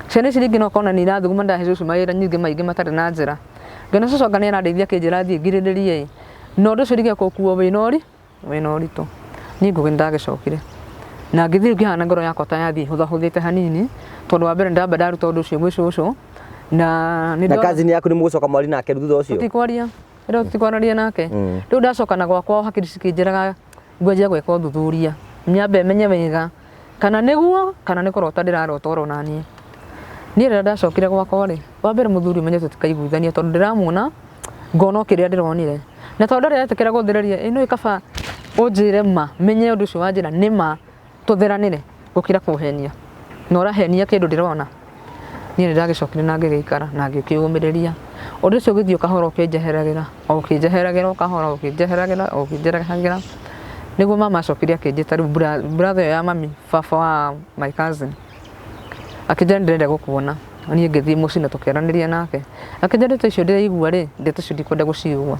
Ciana ici rĩngĩ no ũkona nĩ irathuguma ndahe cũcũ mawĩra nyingĩ maingĩ matarĩ na njĩra. Ngĩona cũcũ anga nĩ arandeithia akĩnjĩra thiĩ ngirĩrĩrie ĩ, na ũndũ ũcio rĩngĩ gũkuo wĩna wĩna ũritũ. Niĩ Ngũgĩ nĩ ndagĩcokire na ngĩthiĩ ngĩhana ngoro yakwa ta yathiĩ ĩhũthahũthĩte hanini tondũ wa mbere nĩ ndamba ndaruta ũndũ ũcio gwĩ cũcũ na nĩ Na cousin yaku nĩ mũgũcoka mwari nake thutha ũcio? Tũtikwaria rĩu tũtikwaranĩria nake. Rĩu ndacoka na gwakwa hakiri cikĩnjĩraga ngwanjia gwĩka ũthuthuria nyambe menye wega kana nĩguo kana nĩ kũrota ndĩrarota oro naniĩ. Niĩ rĩrĩa ndacokire gwakwa rĩ, wa mbere mũthuri ũmenye tũtikaiguithania tondũ ndĩramuona ngona o kĩrĩa ndĩronire. Na tondũ ndarĩ aretĩkĩra gũthereria ĩ nĩũĩ kaba ũnjĩre ma menye ũndũ ũcio wanjĩra nĩ ma tũtheranĩre gũkĩra kũhenia. Na ũrahenia kĩndũ ndĩrona. Niĩ nĩ ndagĩcokire na ngĩgĩikara na ngĩkĩũmĩrĩria. Ũndũ ũcio ũgĩthiĩ o kahora ũkĩnjeheragĩra, o ũkĩnjeheragĩra o kahora, o ũkĩnjeheragĩra, o ũkĩnjeheragĩra. Nĩguo mama acokire akĩnjĩta rĩu brother ĩyo ya mami, baba wa my cousin. Akĩnjĩra nĩ ndĩrenda gũkuona. Niĩ ngĩthiĩ mũciĩ na tũkĩaranĩria nake. Akĩnjĩra ndeto icio ndĩraigua rĩ, ndeto icio ndikwenda gũcigua.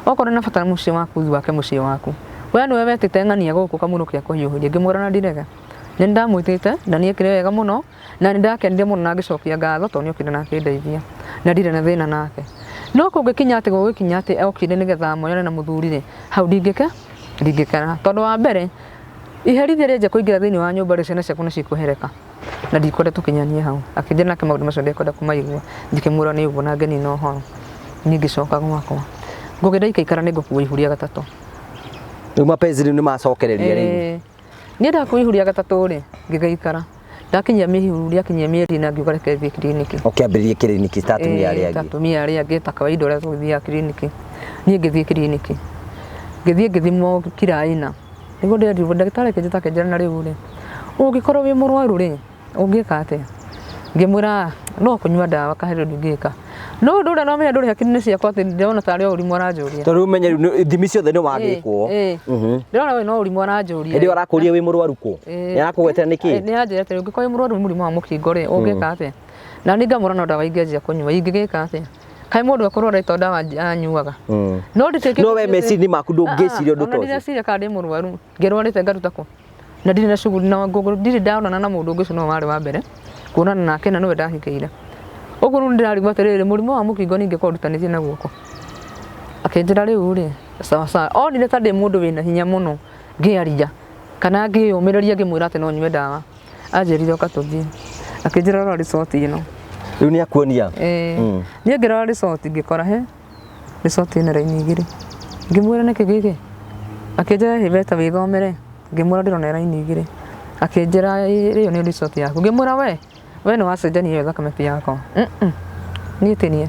Okorwo wĩna bata na mũciĩ waku thiĩ wake mũciĩ waku. We nĩwe wetĩte ng'ania gũkũ kamũrũ kĩa kũhiũhĩria. Ngĩmwĩra na ndirega. Nĩ ndamwĩtĩte na nĩ ekire wega mũno na nĩ ndakenire mũno na ngĩcokia ngatho tondũ nĩ okire na akĩndeithia na ndirĩ na thĩna nake. No kũngĩkinya atĩ gũgĩkinya atĩ okire nĩgetha moyane na mũthuri rĩ, hau ndingĩkena tondũ wa mbere iherithia rĩanjia kũingĩra thĩinĩ wa nyũmba rĩ, ciana ciaku nĩ cikũhereka na ndikwenda tũkinyanie hau. Akĩnjĩra nake maũndũ macio ndekwenda kũmaigua, ngĩkĩmwĩra nĩ ũguo na ngĩnina ũhoro. Niĩ ngĩcoka gwakwa. Ngũgĩ ndaikaikara nĩ ngũkua ihu rĩa gatatũ. Rĩu mapenzi rĩu nĩ macokereria rĩu. Niĩ ndakua ihu rĩa gatatũ rĩ, ngĩgĩikara. Ndakinyia ihu rĩakinyia mĩeri ĩna ngiuga reke thiĩ kiriniki. Ũkĩambĩrĩria kiriniki ta atumia arĩa Ta angĩ. atumia arĩa angĩ ta kawaida ũrĩa tũgĩthiaga kiriniki. Niĩ ngĩthiĩ kiriniki. Ngĩthiĩ ngĩthimwo kira aina. Nĩguo ndĩrerirwo ndagĩtarĩ akĩnjĩta akĩnjĩra na rĩu rĩ, ũngĩkorwo wĩ mũrwaru rĩ, ũngĩka atĩa? Ngĩmwĩra no kũnyua ndawa kahe ũndũ ingĩka. No ũndũ ũrĩa nomenya ndũrĩ hakiri-inĩ ciakwa atĩ ndĩrona tarĩ o ũrimũ aranjũria. Tondũ ũmenye rĩu ithimi ciothe nĩ wagĩkwo. Ndĩrona ũyũ no ũrimũ aranjũria. Hĩndĩ ĩyo arakũria wĩ mũrwaru kũ? Nĩ arakũgwetera nĩkĩ? Nĩ anjĩra atĩrĩ, ũngĩkorwo wĩ mũrwaru mũrimũ wa mũkingo rĩ, ũngĩka atĩa? Na niĩ ngamwĩra no ndawa ingĩanjia kũnyua, ingĩgĩka atĩa? Kaĩ mũndũ ekũrwara to ndawa anyuaga? No ndituĩke No we meciria maku ndũngĩciria ũndũ ta Ona ũcio. ndireciria kana ndĩ mũrwaru, ngĩrwarĩte ngaruta kũ? Na ndirĩ na shughuli na ngũngũ, ndirĩ ndonana na mũndũ ũngĩ ũcio nĩwe warĩ wa mbere kuonana nake na nĩwe ndahikĩire. Ũguo rĩu nĩndĩrarigwo atĩrĩrĩ, mũrimũ wa mũkingo niĩ ingĩkorwo ndutanĩtie naguo kũ? Akĩnjĩra rĩu rĩ, sawa sawa. Onire ta ndĩ mũndũ wĩna hinya mũno ngĩaria kana ngĩyũmĩrĩria ngĩmwĩra atĩ no nyue ndawa. Anjĩrire ũka tũthiĩ. Akĩnjĩra rora resort ĩno. Rĩu nĩ akuonia. Ĩĩ. Niĩ ngĩrora resort ngĩkora he resort ĩna raini igĩrĩ. Ngĩmwĩra nĩkĩ gĩkĩ? Akĩnjĩra ĩ beta wĩthomere. Ngĩmwĩra ndĩrona ĩ raini igĩrĩ. Akĩnjĩra ĩyo nĩ resort yaku. Ngĩmwĩra we, we nĩ wacenjania ĩyo thakame ti yakwa. Niĩ ti niĩ.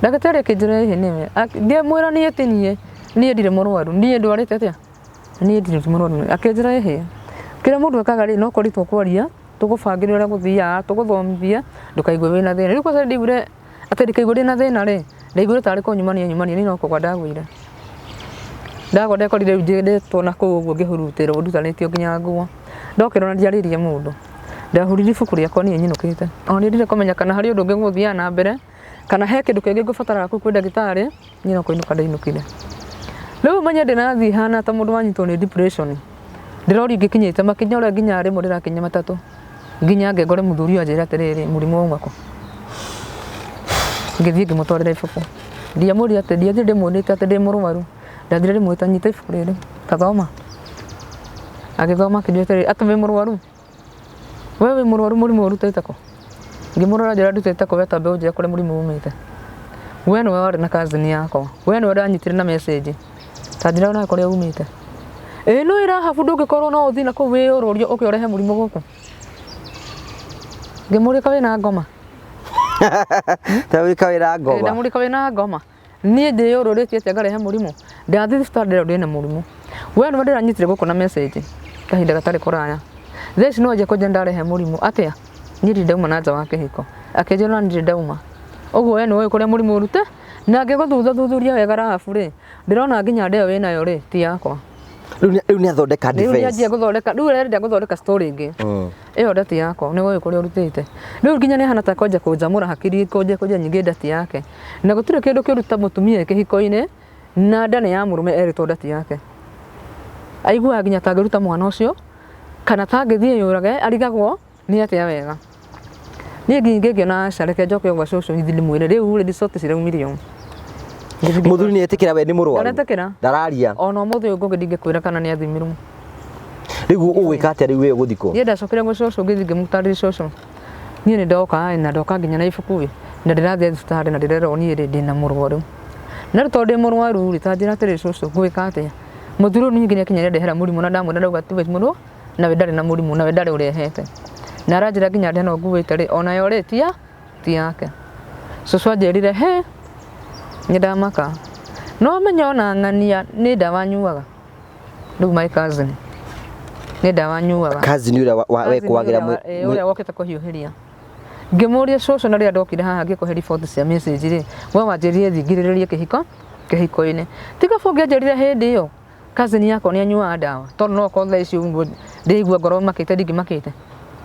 Ndagĩtarĩ akĩnjĩra ĩhĩ nĩwe. Ngĩmwĩra niĩ ti niĩ. Niĩ ndirĩ mũrwaru. Niĩ ndwarĩte atĩa? Niĩ ndirĩ mũrwaru. Akĩnjĩra ĩhĩ, kĩrĩa mũndũ ekaga rĩ, no kũrigwo kwaria, tũgũbangĩre ũrĩa gũthiaga, tũgũthomithie, ndũkaigue wĩna thĩna. Rĩu kwanza ndaiguire atĩ ndikaigua ndĩna thĩna rĩ, ndaiguire tarĩ kũnyumania anyumania, niĩ no kũgwa ndagũire. Ndagwa ndekorire rĩu njĩrĩtwo na kũu ũguo ngĩhurutĩrwo ndutanĩtio nginya nguo. Ndokĩra ona ndiarĩirie mũndũ. Ndahurire ibuku rĩakwa niĩ nyinũkĩte. Ona ndiendire kũmenya kana harĩ ũndũ ũngĩ gũthiaga na mbere, kana he kĩndũ kĩngĩ ngũbataraga kũu kwĩ ndagĩtarĩ, niĩ no kũinũka ndainũkire. Rĩu ũmenye ndĩrathiĩ hana ta mũndũ wanyitwo nĩ depression. Ndĩrorio ingĩkinyĩte makinya ũrĩa nginya rĩmwe ndĩrakinya matatũ. Nginya ngengore mũthuri ũyũ anjĩre atĩrĩrĩ, mũrimũ wauma kũ? Ngĩthiĩ ngĩmũtwarĩra ibuku. Ndiamwĩrire atĩ, ndiathire ndĩmwĩrĩte atĩ ndĩ mũrwaru. Ndathire ndĩmwĩrĩte nyita ibuku rĩrĩ, ta thoma. Agĩthoma akĩnjũria atĩrĩrĩ, atĩ wĩ mũrwaru? We wĩ mũrwaru mũrimũ ũyũ ũrutĩte kũ? Ngĩmũrora njĩra ndutĩte kũ we tambe ũnjĩre kũrĩa mũrimũ umĩte. We nĩwe warĩ na cousin yakwa. We nĩwe ndanyitire na message. Ta njĩra onawe kũrĩa umĩte. Ĩĩ no ĩrahabu ndũngĩkorwo no ũthiĩ na kũu wĩyũrũrie ũke ũrehe mũrimũ gũkũ. Ngĩmũria ka wĩna ngoma. Ta wĩka wĩra ngoma. Ndamũria ka wĩna ngoma. Niĩ ndĩyũrũrĩtie atĩa ngarehe mũrimũ? Ndathiĩ thibitarĩ ndĩrerwo ndĩna mũrimũ. We nĩwe ndĩranyitire gũkũ na message kahinda gatarĩ kũraya. Thaa ici no anjie kũnjĩra ndarehe mũrimũ. Atĩa? Niĩ ndirĩ ndauma na nja wa kĩhiko. Akĩnjĩra ona ndirĩ ndauma. Ũguo we nĩũĩ kũrĩa mũrimũ ũrute? Na ngĩgũthutha thuthuria wega Rahabu rĩ, ndĩrona nginya nda ĩyo wĩnayo rĩ, ti yakwa. Rĩu nĩ athondeka Rĩu defense. nĩanjia gũthondeka, rĩu arenda gũthondeka story ĩngĩ. Ĩyo nda ti yakwa, nĩ ũĩ kũrĩa ũrutĩte. Rĩu nginya nĩ ahana ta kwanjia kũnjamũra hakiri, kwanjia kũnjia nyingĩ nda ti yake. Na gũtirĩ kĩndũ kĩũru ta mũtumia e kĩhiko-inĩ, na nda nĩ ya mũrũme erĩtwo nda ti yake. Aiguaga nginya ta angĩruta mwana ũcio, kana ta angĩthiĩ eyũrage, arigagwo nĩ atĩa wega. Niĩ ningĩ ngĩona aca reke njoke gwa cũcũ hihi ndĩmwĩre rĩu rĩ result ciraumire ũũ. Mũthuri nĩ etĩkĩra we nĩ mũrwaru. Ndaretĩkĩra. Ndararia. Ona ũmũthĩ ũyũ ngũgĩ ndingĩkwĩra kana nĩ athimirwo. Rĩu ũgwĩka atĩa rĩu we ũgũthikwo? Niĩ ndacokire gwĩ cũcũ ngĩthiĩ ngĩmũtarĩria cũcũ. Niĩ nĩ ndoka ĩ na ndoka nginya na ibuku ĩ na ndĩrathiĩ thibitarĩ na ndĩrerwo niĩ rĩ ndĩna mũrwaru. Na rĩu tondũ ndĩ mũrwaru rĩ ta njĩra atĩrĩ cũcũ ngwĩka atĩa? Mũthuri ũyũ ningĩ nĩ akinya nĩ andehera mũrimũ na ndamwĩra ndauga tiwe mũrũ nawe ndarĩ na mũrimũ nawe ndarĩ ũrehete. Na aranjĩra nginya nda ĩno nguĩte rĩ onayo rĩ ti yake. Cũcũ anjĩrire he nĩ ndamaka. No ũmenye ona ng'ania nĩ ndawa nyuaga. Rĩu my cousin nĩ ndawa nyuaga. Cousin ũrĩa wekũagĩra ũrĩa wokĩte kũhiũhĩria. Ngĩmũria cũcũ na rĩrĩa ndokire haha ngĩkũhe riboti cia message rĩ, we wanjĩrire thiĩ ngirĩrĩrie kĩhiko kĩhiko-inĩ. Tiga ũngĩanjĩrire hĩndĩ ĩyo cousin yakwa nĩ anyuaga ndawa tondũ no okorwo thaa ici ũguo ndĩigua ngoro makĩte ndingĩmakĩte.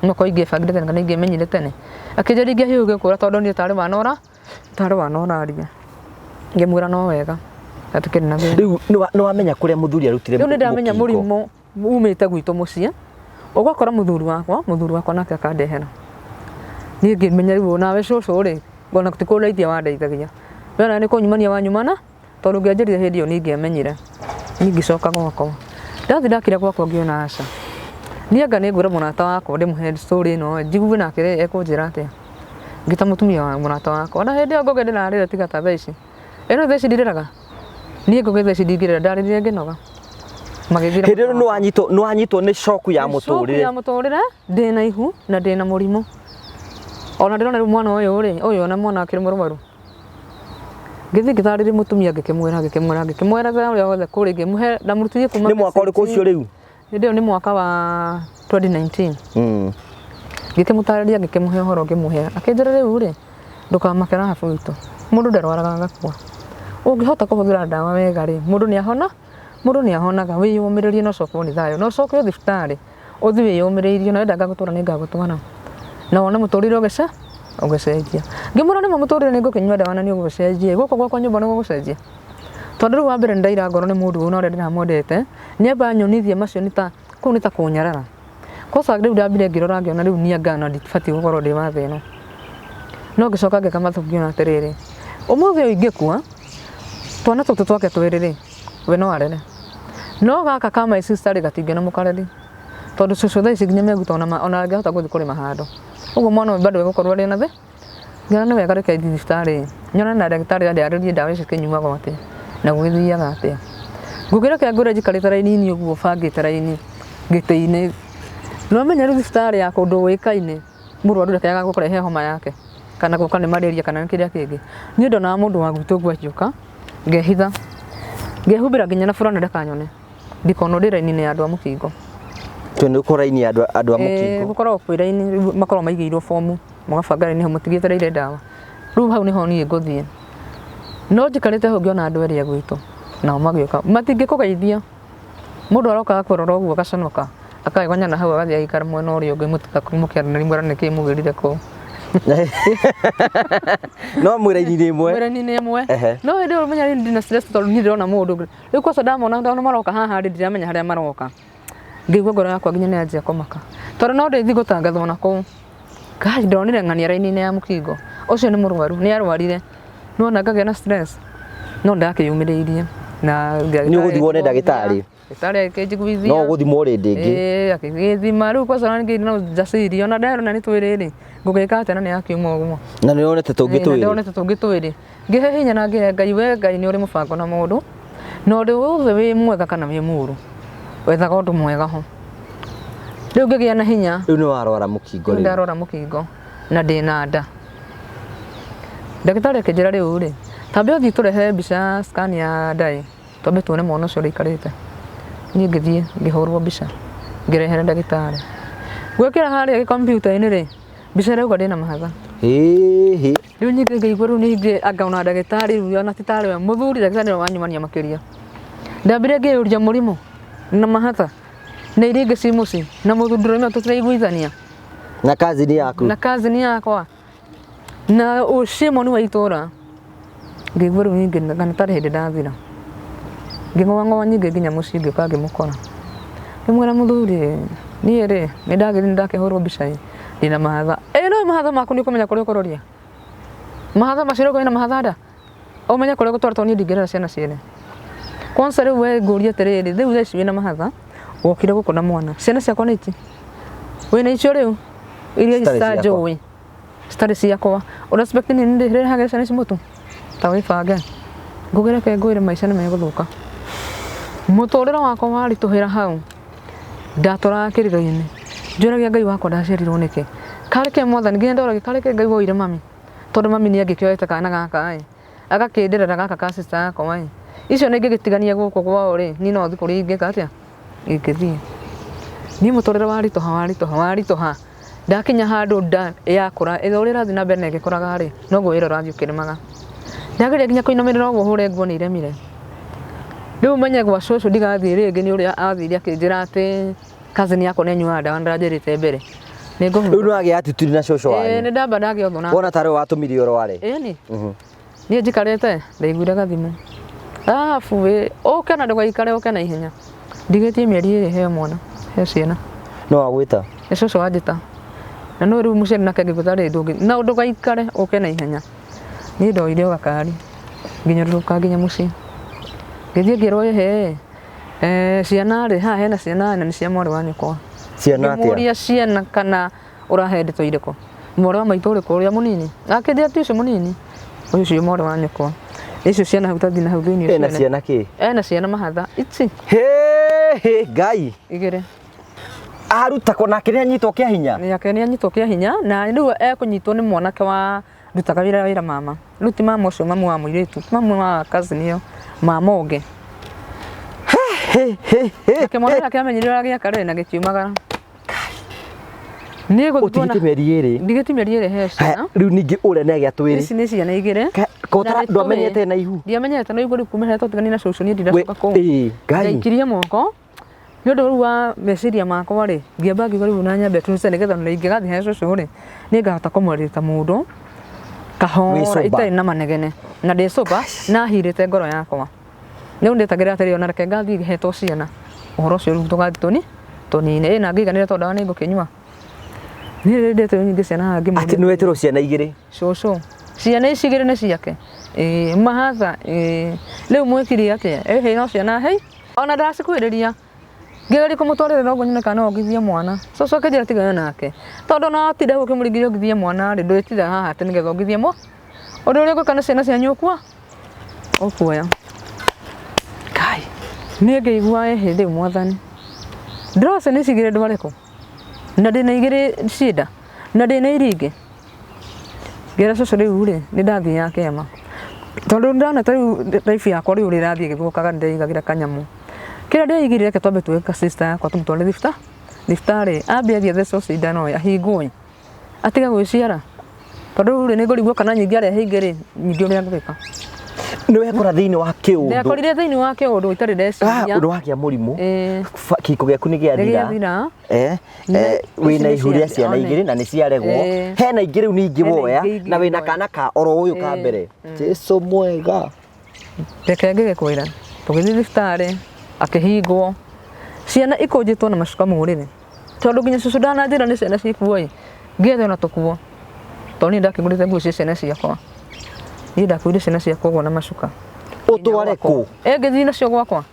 No korwo ingĩebangire tene kana ingĩmenyire tene. Akĩnjĩra ndingĩahiũhire gũkũra tondũ niĩ tarĩ wanora tarĩ wanoraria. Ngĩmwĩra no wega hatikĩrĩ na thĩna. Rĩu nĩ wamenya kũrĩa mũthuri arutire Rĩu nĩ ndamenya mũrimũ umĩte gwitũ mũciĩ ũgakora mũthuri wakwa nake akandehera. Niĩ ngĩmenya rĩu nawe cũcũ rĩ ona ti kũndeithia wandeithagia. We ona nĩ kũnyumania wanyumana tondũ ũngĩanjĩrire hĩndĩ ĩyo nĩ ingĩamenyire. Niĩ ngĩcoka gwakwa. Ndathiĩ ndakira gwakwa ngĩona aca. Niĩ anga nĩ ngwĩra mũrata wakwa ndĩmũhe story ĩno njigue nake ekũnjĩra atĩa. Ngĩta mũtumia wa mũrata wakwa. Na hĩndĩ ĩyo Ngũgĩ ndĩrarĩra tiga ta thaa ici. Ĩno thaa ici ndirĩraga. Niĩ Ngũgĩ thaa ici ndingĩrĩra ndarĩrire ngĩnoga. Magĩthiĩ na Hĩndĩ ĩyo nĩ wanyitwo nĩ shock ya Shock mũtũrĩre. ya mũtũrĩre ndĩna ihu na ndĩna mũrimũ. Ona ndĩrona rĩu mwana ũyũ rĩ, ũyũ ona mwana akĩrĩ mũrwaru. Ngĩthiĩ ngĩtarĩria mũtumia ngĩkĩmwĩra ngĩkĩmwĩra ngĩkĩmwerethera ũrĩa wothe kũrĩ ngĩmũhe ndamũrutithie kuma Nĩ mwaka ũrĩkũ ũcio rĩu? Hĩndĩ ĩyo nĩ mwaka wa 2019. Ngĩkĩmũtarĩria ngĩkĩmũhe ũhoro ngĩmũhe. Akĩnjĩra rĩu rĩ, ndũkamake Rahabu witũ. Mũndũ ndarwaraga agakua. Ũngĩhota kũhũthĩra ndawa wega rĩ, mũndũ nĩ ahona, mũndũ nĩ ahonaga. Wĩyũmĩrĩrie na ũcokwo nĩ thayũ. Na ũcoke thibitarĩ, ũthiĩ wĩyũmĩrĩirie na wenda ngagũtwara nĩ ngagũtwara. Na wone mũtũrĩre ũgĩcenjia. Ngĩmwĩra nĩma mũtũrĩre nĩ ngũkĩnyua ndawa na nĩ ũgũcenjia. Gũkũ gwakwa nyũmba nĩ gũgũcenjia. Tondũ rĩu wa mbere nĩ ndaira ngoro nĩ mũndũ ũyũ na ũrĩa ndĩramwendete, nĩ amba anyonithie macio nĩ ta, kũu nĩ ta kũnyarara. Kwanza rĩu ndambire ngĩrora ngĩona rĩu niĩ anga na ndibatiĩ gũkorwo ndĩ wa thĩ ĩno. No ngĩcoka ngĩka mathabu ngĩona atĩrĩrĩ, ũmũthĩ ũyũ ingĩkua, twana tũtũ twake twĩrĩ rĩ, we no arere. No gaka ka my sister rĩ, gatingĩona mũkareri. Tondũ cũcũ thaa ici nginya meguta ona ona angĩhota gũthiĩ kũrĩma handũ. Ũguo mwana ũyũ bado egũkorwo arĩ na thĩ. Ngĩona nĩ wega reke thiĩ thibitarĩ nyonane na ndagĩtarĩ andarĩrie ndawa ici cikĩnyuagwo atĩa na gũgĩthiaga atĩa. Ngũkĩra reke ngwĩre njikarĩte raini-inĩ ũguo bangĩte raini gĩtĩ-inĩ. Na ũmenye rĩu thibitarĩ ya kũndũ ũĩkaine mũrwaru ndakeaga gũkũrehe homa yake kana gũka nĩ malaria kana nĩ kĩrĩa kĩngĩ. Niĩ ndonaga mũndũ wa gwitũ ũguo agĩũka ngehitha ngehumbĩra nginya na burana ndakanyone ndikonwo ndĩ raini-inĩ ya andũ a mũkingo. Tondũ nĩ ũkorwo raini ya andũ a mũkingo. Gũkoragwo kwĩ raini rĩu makoragwo maigĩirwo bomu mũgabanga raini hau mũtigĩetereire ndawa. Rĩu hau nĩho niĩ ngũthiĩ. No njikarĩte hau ngĩona andũ erĩ a gwitũ nao magĩũka matingĩkũgeithia. Mũndũ aroka agakũrora ũguo agaconoka akaigua na hau agathiĩ agaikara mwena ũrĩa ũngĩ mũkĩaranĩria mwĩrane nĩkĩ mũgĩrire kũu. No mwĩ raini-inĩ ĩmwe. Mwĩ raini-inĩ ĩmwe. No hĩndĩ ĩyo ũmenya ndina stress tondũ niĩ ndĩrona mũndũ. Rĩu kwanza ndamona ndona maroka haha rĩ ndiramenya harĩa maroka. Ngĩigua ngoro yakwa nginya nĩyanjia kũmaka. Tondũ no ndĩthiĩ gũtangathwo na kũu. Ngai ndonire ng'ania raini-inĩ ya mũkingo. Ũcio nĩ mũrwaru, nĩ arwarire. Nĩwona ngagĩa na stress. No ndakĩyũmĩrĩirie na Nĩ ũgũthiĩ wone ndagĩtarĩ. Ndagĩtarĩ akĩnjiguithia. No ũgũthimwo rĩndĩ ĩngĩ. Ĩĩ akĩgĩthima rĩu kwanza ona ningĩ no njaciri ona nderona nĩ twĩrĩ rĩ ngũgĩka atĩa na nĩ yakiuma ũguo. Na nĩ wonete tũngĩ Ĩĩ, na twĩrĩ. ndonete tũngĩ twĩrĩ. Ngĩhe hinya na ngĩhe Ngai we Ngai nĩ ũrĩ mũbango na mũndũ. Na ũndũ wothe wĩ mwega kana wĩ mũũru wethaga ũndũ mwega ho. Rĩu ngĩgĩa na hinya. Rĩu nĩ warwara mũkingo Rĩu rĩu. ndarwara mũkingo na ndĩna nda. Ndagĩtarĩ akĩnjĩra rĩu rĩ, tambe ũthiĩ tũrehe mbica scan ya nda ĩ, twambe tuone mwana ũcio ũrĩa aikarĩte. Niĩ ngĩthiĩ ngĩhũrwo mbica ngĩrehere ndagĩtarĩ. Gwĩkĩra harĩa gĩkompiuta-inĩ rĩ, mbica ĩrauga ndĩna mahatha. Hĩhĩ. Rĩu ningĩ ngĩigua rĩu ningĩ anga ona ndagĩtarĩ rĩu ona ti tarĩ we mũthuri ndagĩtarĩ nĩwe wanyumania makĩria. Ndambire ngĩyũria mũrimũ na mahatha na iria ingĩ ci mũciĩ na mũthuri ndũraima tũtiraiguithania Na cousin yaku. na cousin yakwa na ũcimoni wa itũra. Ngĩigua rĩu ningĩ kana tarĩ hĩndĩ ndathira. Ngĩng'oa ng'oa ningĩ nginya mũciĩ ngĩũka ngĩmũkora. Ngĩmwĩra mũthuri niĩ rĩ nĩ ndagĩthiĩ ndakĩhũrwo mbica ĩ ndĩna mahatha. Ĩ no mahatha maku nĩ ũkũmenya kũrĩa ũkũroria? Mahatha macio ũrauga wĩna mahatha nda? Ũmenye kũrĩa ũgũtwara tondũ niĩ ndingĩrera ciana ciene. Kwanza rĩu we ngũrie atĩrĩrĩ, rĩu thaa ici wĩna mahatha, wokire gũkũ na mwana. Ciana ciakwa nĩ ici? Wĩna icio rĩu? Iria Citarĩ ciakwa. citanjũĩ. Citarĩ ciakwa. Ũra expect niĩ ndĩrehagĩra ciana ici mũtu? Ta wĩbange. Ngũgĩ reke ngwĩre maica nĩ megũthũka. Mũtũrĩre wakwa waritũhĩra hau. Ndatũraga kĩrĩro-inĩ. Njũragia Ngai wakwa ndaciarirwo nĩkĩ? Karĩ kĩ mwathani nginya ndoragia karĩ kĩ Ngai woire mami? Tondũ mami nĩ angĩkĩoete kana gaka ĩ, agakĩnderera gaka ka sister yakwa ĩ. Icio nĩ ingĩgĩtigania gũkũ kwao rĩ, niĩ no thiĩ kũrĩa ingĩka atĩa? Ingĩthiĩ. Niĩ mũtũrĩre waritũha waritũha waritũha, ndakinya handũ nda yakũra, ũrĩa ĩrathiĩ na mbere na ĩgĩkũraga rĩ, noguo wĩra ũrathiĩ ũkĩremaga. Ndageria nginya kũinamĩrĩra ũguo hũre nguo nĩ iremire. Rĩu menye gwa cũcũ ndigathiĩ rĩngĩ nĩ ũrĩa athire akĩnjĩra atĩ cousin yakwa nĩ anyuaga ndawa na ndanjĩrĩte mbere. Nĩ Rĩu ngũhurũka. nĩ wagĩa attitude na cũcũ Ĩĩ wanyu. nĩ ndamba ndagĩa ũthũ nake. Wona tarĩ we watũmire ũrware. Ĩni. Niĩ njikarĩte ndaiguire gathimũ. Arabu ĩ ũke na ndũgaikare ũke na ihenya. Ndigĩtie mĩeri ĩrĩ heo mwana, heo ciana. No agwĩta. Nĩ cũcũ wanjĩta. Na no rĩu mũciari nake angĩgwĩta rĩ ndũngĩ na ndũgaikare ũke na ihenya. Niĩ ndoire o gakari nginyũrũrũka nginya mũciĩ. Ngĩthiĩ ngĩrwo ĩhĩ ciana rĩ haha hena ciana na nĩ cia mwarĩ wa nyũkwa. Ciana atĩa? Ngĩmũria ciana kana ũrahe ndeto irĩkũ? Mwarĩ wa maitũ ũrĩkũ ũrĩa mũnini? Akĩnjĩra ti ũcio mũnini, ũcio mwarĩ wa nyũkwa. Icio ciana hau tathiĩ na hau thĩinĩ Ena ũcione. ciana kĩ? Ena ciana mahatha ici Hĩ, Ngai. igĩrĩ. Aruta ko nake nĩ anyitwo kĩa hinya. Nake nĩ anyitwo kĩa hinya na rĩu ekũnyitwo nĩ mwanake wa ndutaga wĩra wĩra mama. Rĩu ti mama ũcio mamu wa mũirĩtu, ti mamu wa cousin ĩyo, mama ũngĩ. Nake mwana ũrĩa akĩamenyire ũrĩa gĩaka rĩ na gĩkiumagara. Niĩ gũthiĩ kuona Ũtigĩte mĩeri ĩrĩ. ndigĩtie mĩeri ĩrĩ heo Haya, ciana. Rĩu ningĩ ũrĩa nĩ agĩa twĩrĩ. Ici nĩ ciana igĩrĩ. Ko Na tara nĩ ndwamenyete tũĩ. na ihu. Ndiamenyete na ihu rĩu kuma rĩrĩa twatiganire na cũcũ niĩ We- ndiracoka kũu. Ĩĩ, Ngai. Ndaikirie moko nĩ ũndũ rĩu wa meciria makwa rĩ, ngĩamba ngiuga rĩu na nyambe tuce nĩgetha ona ingĩgathiĩ he cũcũ rĩ, nĩ ngahota kũmwarĩria ta mũndũ kahora Wĩ sober. itarĩ na manegene na ndĩ sober na hirĩte ngoro yakwa. Rĩu ndetagĩrĩra atĩrĩrĩ ona reke ngathiĩ hetwo ciana ũhoro ũcio rĩu tũgathiĩ tũni tũnine. Ĩ na ngĩiganĩre tondũ ndawa nĩ ngũkĩnyua. Niĩ rĩrĩa ndetĩrwo nyingĩ ciana haha Atĩ ngĩmũria nĩ wetĩrwo ciana igĩrĩ. cũcũ ciana ici igĩrĩ nĩ ciake ĩĩ mahatha ĩĩ rĩu mwĩkire atĩa ĩhĩ no ciana hei ona ndacikuhĩrĩria Ngĩgeria kũmũtwarĩrĩra ũguo nyone kana no ongithie mwana. Cũcũ akĩnjĩra tigana nake. Tondũ ona watinda hau ũkĩmũringĩrĩria ongithie mwana rĩ, ndũrĩtinda haha atĩ nĩgetha ongithie mwana. Ũndũ ũrĩa ũgwĩka nĩ ciana cianyu ũkua ũkuoya. Ngai, niĩ ngĩigua ĩhĩ rĩu mwathani. Ndĩroa ciana ici igĩrĩ ndware kũ? Na ndĩna igĩrĩ ciĩ nda, na ndĩna iria ingĩ. Ngĩra cũcũ rĩu rĩ, nĩ ndathiĩ ya kĩama. Tondũ ndĩrona ta rĩu life yakwa rĩu ũrĩa ĩrathiĩ ĩgĩthũkaga nĩ ndĩreigagĩra kanyamũ. Kĩrĩa ndĩreigĩire reke twambe tuoe ka sister yakwa tũmũtware thibitarĩ, ambe athiĩ athecwo cindano ĩ, ahingwo ĩ, atige gwĩciara. Tondũ rĩu rĩ, nĩ ngũrigwo kana nyingĩ arehe ingĩ rĩ, nyingĩ ũrĩa ngwĩka. Nĩ wekora thĩinĩ wa kĩũndũ. Ndekorire thĩinĩ wa kĩũndũ itarĩ ndeciria. Ũndũ wagĩa mũrimũ. Ĩĩ. Kĩhiko gĩaku nĩ gĩathira. Nĩ gĩathira. Wĩna Ici nĩ ihu rĩa cia- ciana one. igĩrĩ na nĩ ciaregwo. Hena ingĩ rĩu ningĩ Hena woya ingĩ ingĩ na wĩna woya. kana ka oro ũyũ ka mbere. Jesu mwega. Reke ngĩgĩkwĩra, tũgĩthiĩ thibitarĩ, akĩhingwo, ciana ikũnjĩtwo na macuka mũrĩrĩ, tondũ nginya cũcũ ndananjĩra nĩ ciana cikuo ĩ, ngĩetha ona tũkuo, tondũ niĩ ndakĩgũrĩte nguo cia ciana ciakwa, niĩ ndakuire ciana ciakwa ũguo na macuka. Ũtware kũ? Ĩ ngĩthiĩ nacio gwakwa.